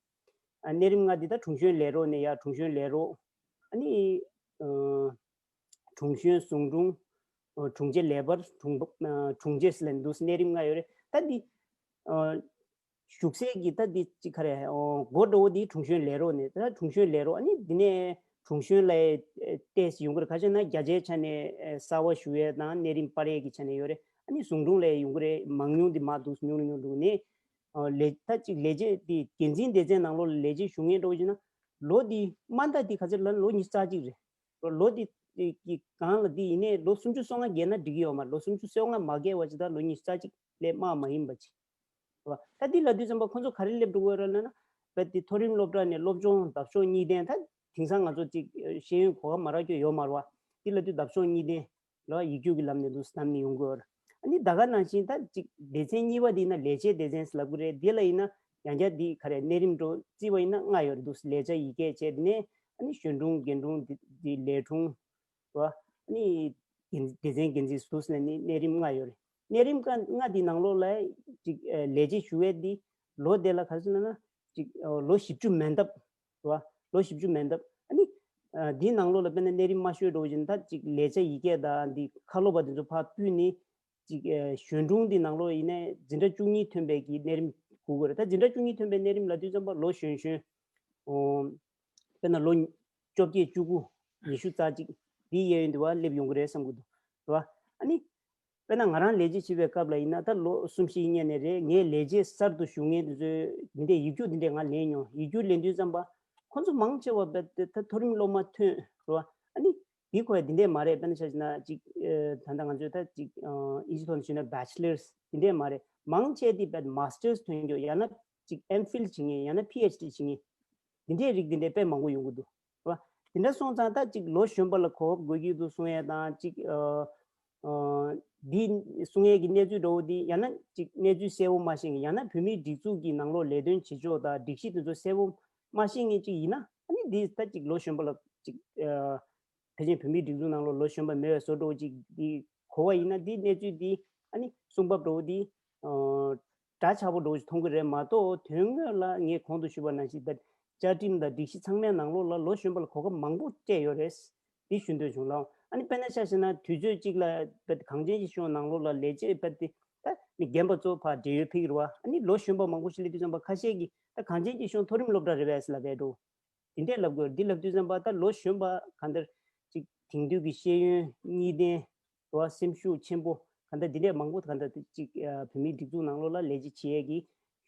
ཨ་གནས་རིམ་ལྔ་འདི་ད་དྲུང་གཞོན་ལས་རོགས་ནས་ཡར་དྲུང་གཞོན་ལས་རོགས། ཨ་ནི་ཨ་དྲུང་གཞོན་ཟུང་དྲུང་། ཨ་དྲུང་ཆེ་ལས་འཕར། དྲུང་ཨ་དྲུང་ཆེ་ཟེར་ལབ་འདུག་གནས་རིམ་ལྔ་ཡོད་རེད། ད་འདི་ཨ་བཞུགས་སའི་གི་ད་འདི་ཅིག་ག་རེ་ཨོ་འགོ་འགྲོ་བོ་འདི་དྲུང་གཞོན་ལས་རོགས་ནས། ད་དྲུང་གཞོན་ལས་རོགས། ཨ་ནི་འདི་ནས་དྲུང་གཞོན་ལ་ཨེ་ཏོག་ཙམ་ཡོང་གི་རེད། ག་རེ་ཟེར་ན་བརྒྱ་ཆའི་ཆ་ནས་ཨེ་གསར་པ་ཞུགས་ཡས་དང་གནས་རིམ་སྤར་ཡས་ཀྱི་ཆ་ནས་ཡོད་རེད། ཨ་ནི་ཟུང་དྲུང་ལ་ཡོང་གི་རེད། མང་ཉུང་འདི་མར་འདུག་ཉུང་རུ་ཉུང་རུ་འགྲོ་ནས། ཨོ་ལས་ད་ཅིག་ལས་བྱེད་འདི་འགན་འཛིན་སྡེ་ཚན་ནང་ལོགས་ལ་ལས་བྱེད་ཞུ་མཁན་འདྲ་བོ་ཅིག་ན་ལོ་འདི་དམའ་མཐའ་འདི་ག་ཚོད་ལ་ལོ་ཉི་ཤུ་རྩ་གཅིག་རེད། ལོ་འདི་གི་སྒང་ལ་འདི་ཡིན་ནའི་ལོ་སུམ་ཅུ་སོ་ལྔ་བརྒལ་ན་འགྲིག་གི་ཡོད་མ་རེད། ལོ་སུམ་ཅུ་སོ་ལྔ་མ་བརྒལ་བ་ཅིག་དང་ལོ་ཉི་ཤུ་རྩ་གཅིག་ལས་དམའ་མ་ཡིན་པ་ཅིག་རེད་བ། ད་འདི་ལབ་དུས་ཙམ་པ་ཁོང་ཚོ་ག་རེ་སླེབས་འགྲོ་གི་ཡོད་རེད་ལབ་ན། རྦད་དེ་མཐོ་རིམ་སློབ་གྲྭ་ནས་སློབ་སྦྱོང་འདབ་གཤོག་གཉིས་ལྡན། ད་དེང་སང་ང་ཚོ་ཅིག་ཤེས་ཡོན་གོ་སྐབས་མ་རག་རྒྱུ་ཡོད་མ་རེད་བ། འདི་ལབ་དུས་འདབ་གཤོག་གཉིས་ལྡན་ལ་ཡིག་རྒྱུགས་ཀྱི་ལམ་ནས་འདུག་བསམ་ནས་ཡོང་གི་ཡོད་རེད། ཨ་ནི་ད་ག་ནང་བཞིན་ད་ཅིག་སྡེ་ཚན་གཉིས་པ་འདི་ཡིན་ན་ལས་བྱེད་སྡེ་ཚན་ཟེར་ལབ་ཀྱི་རེད། འདི་ལ་ཡིན་ན་ཡང་བསྐྱར་འདི་ག་རེ་གནས་རིམ་འགྲོ་རྩིས་པ་ཡིན་ན་ལྔ་ཡོད་རེད་འདུག་ལས་བྱ་ཡི་གེ་བྱས། དེ་ནས་ཨ་ནི་གཞོན་དྲུང་རྒན་དྲུང་འདི་འདི་ལས་དྲུང་རེད་བ། ཨ་ནི་འགན་སྡེ་ཚན་འགན་འཛིན་ཟུར་ཟེར་ནས་གནས་རིམ་ལྔ་ཡོད་རེད། གནས་རིམ་ཀ་ལྔ་འདི་ནང་ལོགས་ལ་ཅིག་ཨ་ལས་བྱེད་ཞུ་བའི་འདི་ལོ་དེ་ལ་ག་རེ་ཟེར་ན་ཅིག་ཨ་ལོ་བཞི་བཅུ་མན་འདབ་རེད་བ། ལོ་བཞི་བཅུ་མན་འདབ། ཨ་ནི་ཨ་འདི་ནང་ལོགས་ལ་དཔེར་ན་གནས་རིམ་དམའ་ཤོས་འདྲ་བོ་ཅིག་ད་ཅིག་ལས་བྱ་ཡི་གེ་དང་འདི་ཁ་ལོ་པ་འདི་ཚོ་ཕར་ཕུད་ནས་ཅིག་ཨ་གཞོན་དྲུང་འདི་ནང་ལོགས་ཡིན་ནའི་འཛིན་གྲྭ་བཅུ་གཉིས་ཐོན་པའི་གི་གནས་རིམ་དགོས་ཀྱི་རེད། ད་འཛིན་གྲྭ་བཅུ་གཉིས་ཐོན་པའི་གནས་རིམ་ལབ་དུས་ཙམ་པ་ལོ་གཞོན་གཞོན། ཨོ། དཔེར་ན་ལོ་བཅོ་བརྒྱད་བཅུ་དགུ། ཉི་ཤུ་རྩ་གཅིག་འདིའི་གཡས་གཡོན་དུ་བ་སླེབས་ཡོང་གི་རེད་བསམ་གྱི་འདུག་རེད་བ། ཨ་ནི་དཔེར་ན་ང་རང་ལས་བྱེད་བྱེད་པའི་སྐབས་ལ་ཡིན་ན་ད་ལོ་གསུམ་བཞི་སྔོན་ནས་རེད། ངས་ལས་བྱེད་གསར་དུ་ཞུགས་མཁན་དེ་ཚོའི་འདི་འདྲའི་ཡིག་རྒྱུགས་འདི་འདྲའི་ང་ལེན་མྱོང་། ཡིག་རྒྱུགས་ལེན་དུས་ཙམ་པ་ཁོང་ཚོ་མང་ཆེ་བ་རྦད་དེ་ད་མཐོ་རིམ་སློབ་མ་ཐོན་རེད་བ། ཨ་ནི་འདི་ཁོ་ཡ་འདི་འདྲས་མ་རེད། དཔེར་ན་ཆ་བཞག་ན་ཅིག་ཨ་ད་ལྟ་ང་ཚོས་ད་ཅིག་ཨ་ཨིན་ཇི་ཐོག་ནས་ཞུས་ན་bachelors འདི་འདྲས་མ་རེད། མང་ཆེ་འདི་རྦད་masters ཐོན་རྒྱུ། ཡང་ན་ཅིག་ཨེམ་ཕིལ་བྱེད་མཁན། ཡང་ན་པི་ཨེཆ་ཌི་བྱེད་མཁན། འདི་འདྲའི་རིགས་འདི་འདྲའི་དཔེ་མང་པོ་ཡོང་གི་འདུག་རེད་བ། དེ་འདྲ་སོང་ཙང་ད་ཅིག་ལོ་གཞོན་པ་ལ་གོ་སྐབས་དགོས་ཀྱི་འདུག་གསུང་ཡས་དང་ཅིག་ཨ་ཨ་འདི་གསུང་ཡས་ཀྱི་གནས་ཚུལ་འདྲ་བོ་འདི། ཡང་ན་ཅིག་གནས་ཚུལ་གསལ་པོ་མ་ཤེས་མཁན། ཡང་ན་བོད་མིའི་སྒྲིག་འཛུགས་ཀྱི་ནང་ལོགས་ལས་དོན་བྱེད་ཕྱོགས་དང་སྒྲིག་གཞི་དེ་ཚོ་གསལ་པོ་མ་ཤེས་མཁན་ཅིག་ཡིན་ན། ཨ་ནི་འདི་ད་ཅིག་ལོ་གཞོན་པ་ལ་ཅིག་ཨ་ཕལ་ཆེར་བོད་མིའི་སྒྲིག་འཛུགས་ནང་ལོགས་ལོ་གཞོན་པ་མེད་པའི་བཟོ་འདྲ་བོ་ཅིག་འདི་གོ་བ་ཡིན་ན། འདི་གནས་ཚུལ་འདི་ཨ་ནི་གསུང་བབ་འདྲ་བོ་འདི་ཨ་འདྲ་ཆགས་པོ་འདྲ་བོ་ཅིག་མཐོང་གི་རེད་མ་གཏོགས། དོན་དངོས་ལ་ངས་གོང་དུ་ཞུས་པ་ནང་བཞིན་ད་བཅའ་ཁྲིམས་དང་སྒྲིག་གཞི་ཚང་མའི་ནང་ལོགས་ལ་ལོ་གཞོན་པ་ལ་གོ་སྐབས་མང་པོ་སྤྲད་ཡོད་རེད། འདི་ཞུ་འདོད་བྱུང་ལགས། ཨ་ནི་དཔེར་ན་ཆ་བཞག་ན་དུས་ཚོད་གཅིག་ལ་གངས་ཅན་སྐྱིད་གཤོངས་ནང་ལོགས་ལ་ལས་བྱེད་པ་དེ་ད་མི་རྒན་པ་ཚོ་ཕར་བགྲེས་ཡོལ་ཕེབས་ཀྱི་རེད་བ། ཨ་ནི་ལོ་གཞོན་པ་མང་པོ་ཞིག་སླེབས་དུས་ཙམ་པ་ཁ་ཤས་ཀྱིས་ད་གངས་ཅན་སྐྱིད་གཤོངས་མཐོ་རིམ་སློབ་གྲྭ་རེད་པས་ལབ་པའི་འགྲོ། དེ་འདྲས་ལབ་དགོས། འདི་ལབ་དུས་ཙམ་པ་ད་ལོ་གཞོན་པ་གང་ལྟར་ཅིག་དེང་དུས་ཀྱི་ཤེས་ཡོན་གཉིས་ལྡན་བ། སེམས་ཤུགས་ཆེན་པོ་གང་ལྟར་འདི་འདྲས་མང་པོ་གང་ལྟར་ཅིག་ཨ་བོད་མིའི་སྒྲིག་འཛུགས་ནང་ལོགས་ལ་ལས་བྱེད་བྱེད་ཡས་ཀྱི་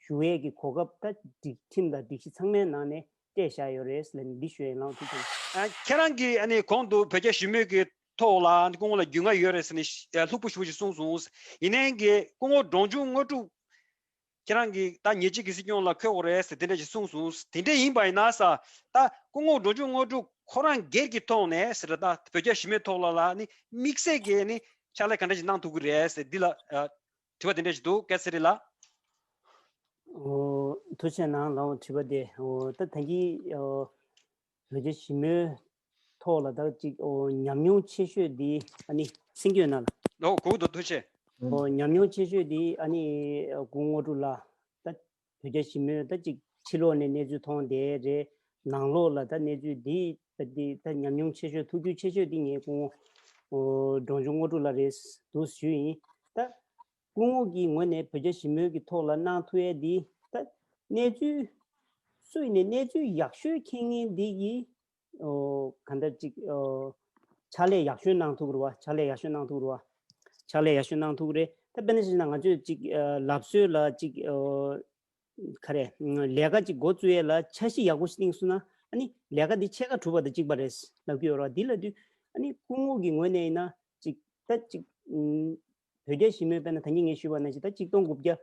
ཞུ་ཡས་ཀྱི་གོ་སྐབས་ད་སྒྲིག་ཁྲིམས་དང་སྒྲིག་གཞི་ཚང་མའི་ནང་ནས་སྤྲད་བཞག་ཡོད་རེད་ཟེར་ནས་འདི་ཞུ་ཡས་ལགས། ཐུགས་རྗེ་ཆེ། ཨ་ཁྱེད་རང་གིས་ཨ་ནི་གོང་དུ་བོད་རྒྱ་ཞི་མོལ་གྱི་ཐོག་ལ་སྐུ་ངོ་ལ་རྒྱུས་མངའ་ཡོད་རེད་ཟེར་ནས་ལྷུག་པོ་ཞེ་པོ་ཞིག་གསུངས་སོང་། ཡིན་ནའི་གི་སྐུ་ངོ་འབྲོང་ཆུང་དངོས་གྲུབ་ཁྱེད་རང་གིས་ད་ཉེ་ཆར་གྱི་སྲིད་སྐྱོང་ལ་འཁོད་དགོས་རེད་ཟེར་དེ་འདྲ་ཞིག་གསུངས་སོང་། དེ་འདྲ་ཡིན་པ་ཡིན་ན་ས་ད་སྐུ་ངོ་འབྲོང་ཆུང་དངོས་གྲུབ་ཁོ་རང་སྒེར་གྱི་ཐོག་ནས་ཟེར། ད་བོད་རྒྱ་ཞི་མོལ་ཐོག་ལ་ལ་ནི་དམིགས་བསལ་གྱི་ནི་ཕྱག་ལས་ག་འདྲ་ཞིག་གནང་ཐུབ་ཀྱི་རེད་ཟེར་འདི་ལ་ཨ་དྲི་བ་དེ་འདྲ་ཞིག་འདུག་སྐལ་ཚེ་རིང་ལགས། ཨོ་ཐུགས་རྗེ་གནང་ལགས། དྲི་བ་དེ་ཨོ་ད་ད་གིན་ཨོ་བོད་རྒྱ་ཞི་མོལ་ཐོག་ལ་ད་ཅིག་ཨོ་ཉམས་མྱོང་ཆེ་ཤོས་འདི་ཨ་ནི་སེང་གེ་ཡོད་ན་ལ། ཨོ་གོ་གི་འདུག་ཐུགས་རྗེ་ཆེ། ཨོ་ཉམས་མྱོང་ཆེ་ཤོས་འདི་ཨ་ནི་ཨོ་སྐུ་ངོ་དངོས་གྲུབ་ལགས། ད་བོད་རྒྱ་ཞི་མོལ་ད་ཅིག་ཕྱི་ལོགས་ནས་གནས་ཚུལ་མཐོང་བསྡད་རེད། ནང་ལོགས་ལ་ད་གནས་ཚུལ་འདི་ད་འདི་ད་ཉམས་མྱོང་ཆེ་ཤོས་ཐུགས་རྒྱུས་ཆེ་ཤོས་འདི་ངའི་སྐུ་ངོ་ཨོ་འབྲོང་ཆུང་དངོས་གྲུབ་ལགས་རེད་འདུག་ཞུས་ཡིན། ད་སྐུ་ངོ་གི་ངོས་ནས་བོད་རྒྱ་ཞི་མོལ་གྱི་ཐོག་ལ་གནང་ཐུབ་ཡས་འདི་ད་གནས་ཚུལ་སུ་ཡིན་ནའི་གནས་ཚུལ་ཡག་ཤོས་མཁྱེན་མཁན་འདི་གིས་ཨོ་གང་ལྟར་ཅིག་ཨོ་ཕྱག་ལས་ཡག་ཤོས་གནང་ཐུབ་རེད་བ། ཕྱག་ལས་ཡག་ཤོས་གནང་ཐུབ་རེད་བ། ཕྱག་ལས་ཡག་ཤོས་གནང་ཐུབ་རེད། ད་དཔེར་ན་བཤད་ན་ང་ཚོས་ཅིག་ཨ་ལབ་སྲོལ་ལ་ཅིག་ཨོ་ག་རེ་ལས་ཀ་ཅིག་འགོ་བཙུགས་ཡས་ལ་འཆར་གཞི་ཡག་པོ་ཞིག་བཏིང་སོང་ན་ཨ་ནི་ལས་ཀ་འདི་ཕྱེད་ཀ་གྲུབ་པ་དང་གཅིག་པ་རེད་ལབ་ཀྱི་ཡོད་རེད་བ། འདི་ལབ་དུས་ཨ་ནི་སྐུ་ངོ་གི་ངོས་ནས་ཡིན་ན་ཅིག་ད་ཅིག་ཨུམ་བོད་རྒྱ་ཞི་མོལ་དཔེར་ན་ད་གིན་ངས་ཞུས་པ་ནང་བཞིན་ད་གཅིག་སྟོང་དགུ་བརྒྱ་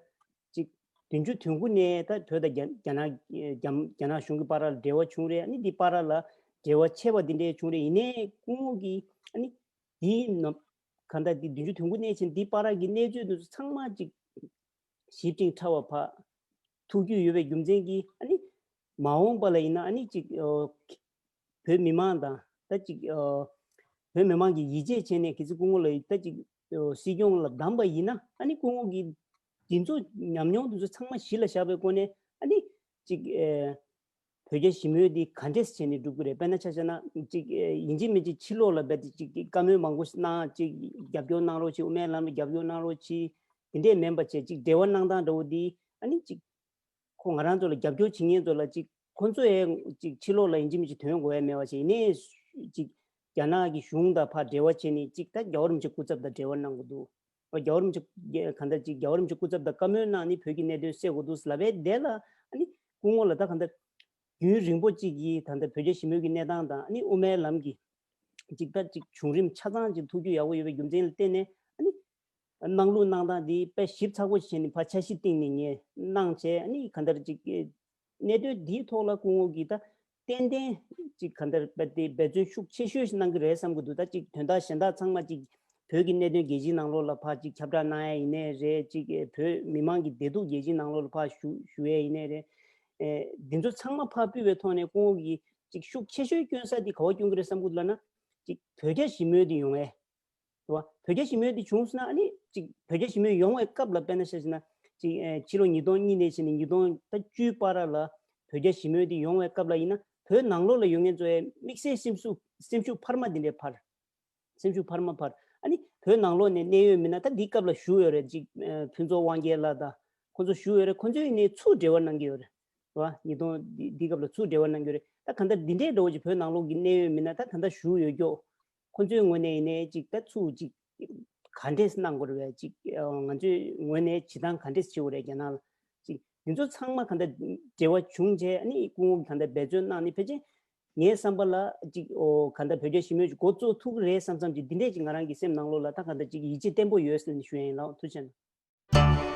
ཅིག་ བདུན་ཅུ་དོན་དགུ་ནས་ད་བོད་དང་རྒྱ་རྒྱ་ནག་རྒྱ་རྒྱ་ནག་གཞུང་གི་བར་ལ་འབྲེལ་བ་བྱུང་རེད། ཨ་ནི་འདི་བར་ལ་འབྲེལ་བ་ཆད་པ་འདི་འདྲས་བྱུང་རེད། ཡིན་ནའི་སྐུ་ངོ་གིས་ཨ་ནི་འདིའི་ནང་གང་ལྟར་འདི་བདུན་ཅུ་དོན་དགུ་ནས་བྱས་འདི་བར་གྱི་གནས་ཚུལ་འདི་ཚོ་ཚང་མ་ཅིག་ཞིབ་ཅིང་ཕྲ་བ་ཕར་ཐུགས་རྒྱུས་ཡོད་པའི་རྒྱུ་མཚན་གྱིས། ཨ་ནི་མ་འོངས་པ་ལ་ཡིན་ན་ཨ་ནི་ཅིག་ཨོ་བོད་མི་མང་དང་ད་ཅིག་ཨོ་བོད་མི་མང་གིས་ཡིད་ཆེས་བྱས་ནས་གལ་སྲིད་སྐུ་ངོ་ལ་ད་ཅིག་ཨོ་སྲིད་སྐྱོང་ལ་བདམས་པ་ཡིན་ན། ཨ་ནི་སྐུ་ངོ་གིས་འདི་ཚོ་ཉམས་མྱོང་འདི་ཚོ་ཚང་མ་གཞི་ལ་བཞག་པའི་སྒོ་ནས། ཨ་ནི་ཅིག་ཨེ་བོད་རྒྱ་ཞི་མོལ་འདི་ག་འདྲས་བྱས་ནས་འགྲུབ་ཀྱི་རེད། དཔེར་ན་ཆ་བཞག་ན་ཅིག་ཨེ་ཡིན་གཅིག་མིན་གཅིག་ཕྱི་ལོགས་ལ་རྦད་དེ་ཅིག་བཀའ་མོལ་མང་པོ་གནང་། ཅིག་རྒྱབ་སྐྱོར་གནང་རོགས་གྱིས། དབུ་མའི་ལམ་ལ་རྒྱབ་སྐྱོར་གནང་རོགས་གྱིས། དེ་འདྲས་མིན་པ་བྱས་ཅིག་འབྲེལ་བ་གནང་སྟངས་འདྲ་བོ་འདི། ཨ་ནི་ཅིག་ཁོ་ང་རང་ཚོ་ལ་རྒྱབ་སྐྱོར་བྱེད་མཁན་ཚོ་ལ་ཅིག་ཁོ་ཚོ་ཡང་ཅིག་ཕྱི་ལོགས་ལ་ཡིན་གཅིག་མིན་གཅིག་ཐོན་དགོས་ཡ་མེད་པ་བྱས། ཡིན་ནའི་ཅིག་རྒྱ་ནག་གི་གཞུང་དང་ཕར་འབྲེལ་བ་བྱས་ནས་ཅིག་ད་རྒྱལ་བ་རིན་པོ་ཆེ་སྐུ་ཚབ་དང་འབྲེལ་བ་གནང་དགོས་འདུག་རྒྱལ་བ་རིན་པོ་ཆེ་གང་ལྟར་ཅིག་རྒྱལ་བ་རིན་པོ་ཆེ་སྐུ་ཚབ་དང་བཀའ་མོལ་གནང་ནས་བོད་ཀྱི་གནད་དོན་སེལ་དགོས་འདུག་ལབ་པའི་དེ་ལ། ཨ་ནི་སྐུ་ངོ་ལ་ད་གང་ལྟར་རྒྱུན་རིང་པོ་ཅིག་གི་ད་ལྟ་བོད་རྒྱ་ཞི་མོལ་གྱི་གནས་སྟངས་དང་། ཨ་ནི་དབུ་མའི་ལམ་གྱི་ཅིག་ད་ཅིག་བྱུང་རིམ་ཆ་ཚང་ཅིག་ཐུགས་རྒྱུས་ཡག་པོ་ཡོད་པའི་རྒྱུ་མཚན་ལ་བརྟེན་ནས། ཨ་ནི་གནང་ལུགས་གནང་སྟངས་འདི་དཔེ་ཞིབ་ཚགས་པོ་བྱས་ནས་ཕར་འཆར་གཞི་བཏིང་ནས་ངས་གནང་བྱས། ཨ་ནི་གང་ལྟར་ཅིག་གནད་དོན་འདིའི་ཐོག་ལ་སྐུ་ངོ་གིས་ད་ཏན་ཏན་ཅིག་གང་ལྟར་རྦད་དེ་འབད་བརྩོན་ཤུགས་ཆེ་ཤོས་ཤིག་གནང་གི་རེད་བསམ་གྱི་འདུག་ད་ཅིག་དོན་དག་གཞན་དག་ཚང་མ་ཅིག་བོད་ཀྱི་གནད་དོན་རྒྱལ་སྤྱིའི་ནང་ལོགས་ལ་ཕར་ཅིག་ཁྱབ་བསྒྲགས་གནང་ཡ་ཡིན་ནའི་རེད། ཅིག་བོད་མི་མང་གི་བདེ་སྡུག་རྒྱལ་སྤྱིའི་ནང་ལོགས་ལ་ཕར་ཞུ་ཞུ་ཡ་ཡིན་ནའི་རེད། ཨེ་འདི་ཚོ་ཚང་མ་ཕར་ཕུད་པའི་ཐོག་ནས་སྐུ་ངོ་གིས་ཅིག་ཤུགས་ཆེ་ཤོས་བསྐྱོན་ས་འདི་ག་པར་བསྐྱོན་གྱི་རེད་བསམ་གྱི་འདུག་ལབ་ན། ཅིག་བོད་རྒྱ་ཞི་མོལ་འདི་ཡོང་ཡས། རེད་བ། བོད་རྒྱ་ཞི་མོལ་འདི་བྱུང་སོང་ན། ཨ་ནི་ཅིག་བོད་རྒྱ་ཞི་མོལ་ཡོང་བའི་སྐབས་ལ་དཔེར་ན་ཆ་བཞག་ན། ཅིག་ཨེ་ཕྱི་ལོ་ཉིས་སྟོང་གཉིས་ནས་བྱས་ནས་ཉིས་སྟོང་ད་བཅུའི་བར་ལ་བོད་རྒྱ་ཞི་མོལ་འདི་ཡོང་བའི་སྐབས་ལ་ཡིན་ན། བོད་ནང་ལོགས་ལ་ཡོད་མཁན་ཚོ་ཡང་དམིགས་བསལ་སེམས་ཤུགས་སེམས་ཤུགས་འཕར་མ་འདི་འདྲའི་འཕར། སེམས་ཤུགས་འཕར་མ་འཕར། ཨ་ནི་བོད་ནང་ལོགས་ནས་གནད་ཡོད་མི་སྣ་ད་འདི་སྐབས་ལ་བཞུགས་ཡོད་རེད། ཅིག་ཨེ་ཕུན་ཚོགས་དབང་རྒྱལ་ལགས་དང་ཁོང་ཚོ་བཞུགས་ཡོད་རེད། ཁོང་ཚོས་ནས་ཚུར་འབྲེལ་བ་གནང་གི་ཡོད་རེད། རེད་བ། ཉིས་སྟོང་འདི་འདི་སྐབས་ལ་ཚུར་འབྲེལ་བ་གནང་གི་ཡོད་རེད། ད་གང་ལྟར་འདི་འདྲའི་འདྲ་བོ་ཅིག་བོད་ནང་ལོགས་ཀྱི་གནད་ཡོད་མི་སྣ་ད་ད་ལྟ་བཞུགས་ཡོད་ཀྱོག་ཁོ་ཚོའི་ངོས་ནས་ཡིན་ནའི་ཅིག་ད་ཚུར་ཅིག་ག་འདྲས་གནང་དགོས་རེད། ཅིག་ང་ཚོའི་ངོས་ནས་བྱེད་སྟངས་ག་འདྲས་བྱེད་དགོས་རེད། རྒྱ་ནག་ལ་ཅིག་འདི་ཚོ་ཚང་མ་གང་ལྟར་འབྲེལ་བ་བྱུང་རྗེས། ཨ་ནི་སྐུ་ངོ་གིས་གང་ལྟར་འབད་བརྩོན་གནང་ནས། ཕལ་ཆེར་ངའི་བསམ་པ་ལ་ཅིག་ཨོ་གང་ལྟར་བོད་རྒྱ་ཞི་མོལ་ཅིག་འགོ་བཙུགས་ཐུབ་ཀྱི་རེད་བསམ་བསམ་ཅིག་འདི་འདྲས་ཅིག་ང་རང་གི་སེམས་ནང་ལོགས་ལ་ད་གང་ལྟར་ཅིག་ཡིད་ཆེས་བརྟན་པོ་ཡོད་ཟེར་ནས་ཞུ་ཡ་ཡིན་ལགས། ཐུགས་རྗེ་གནང་།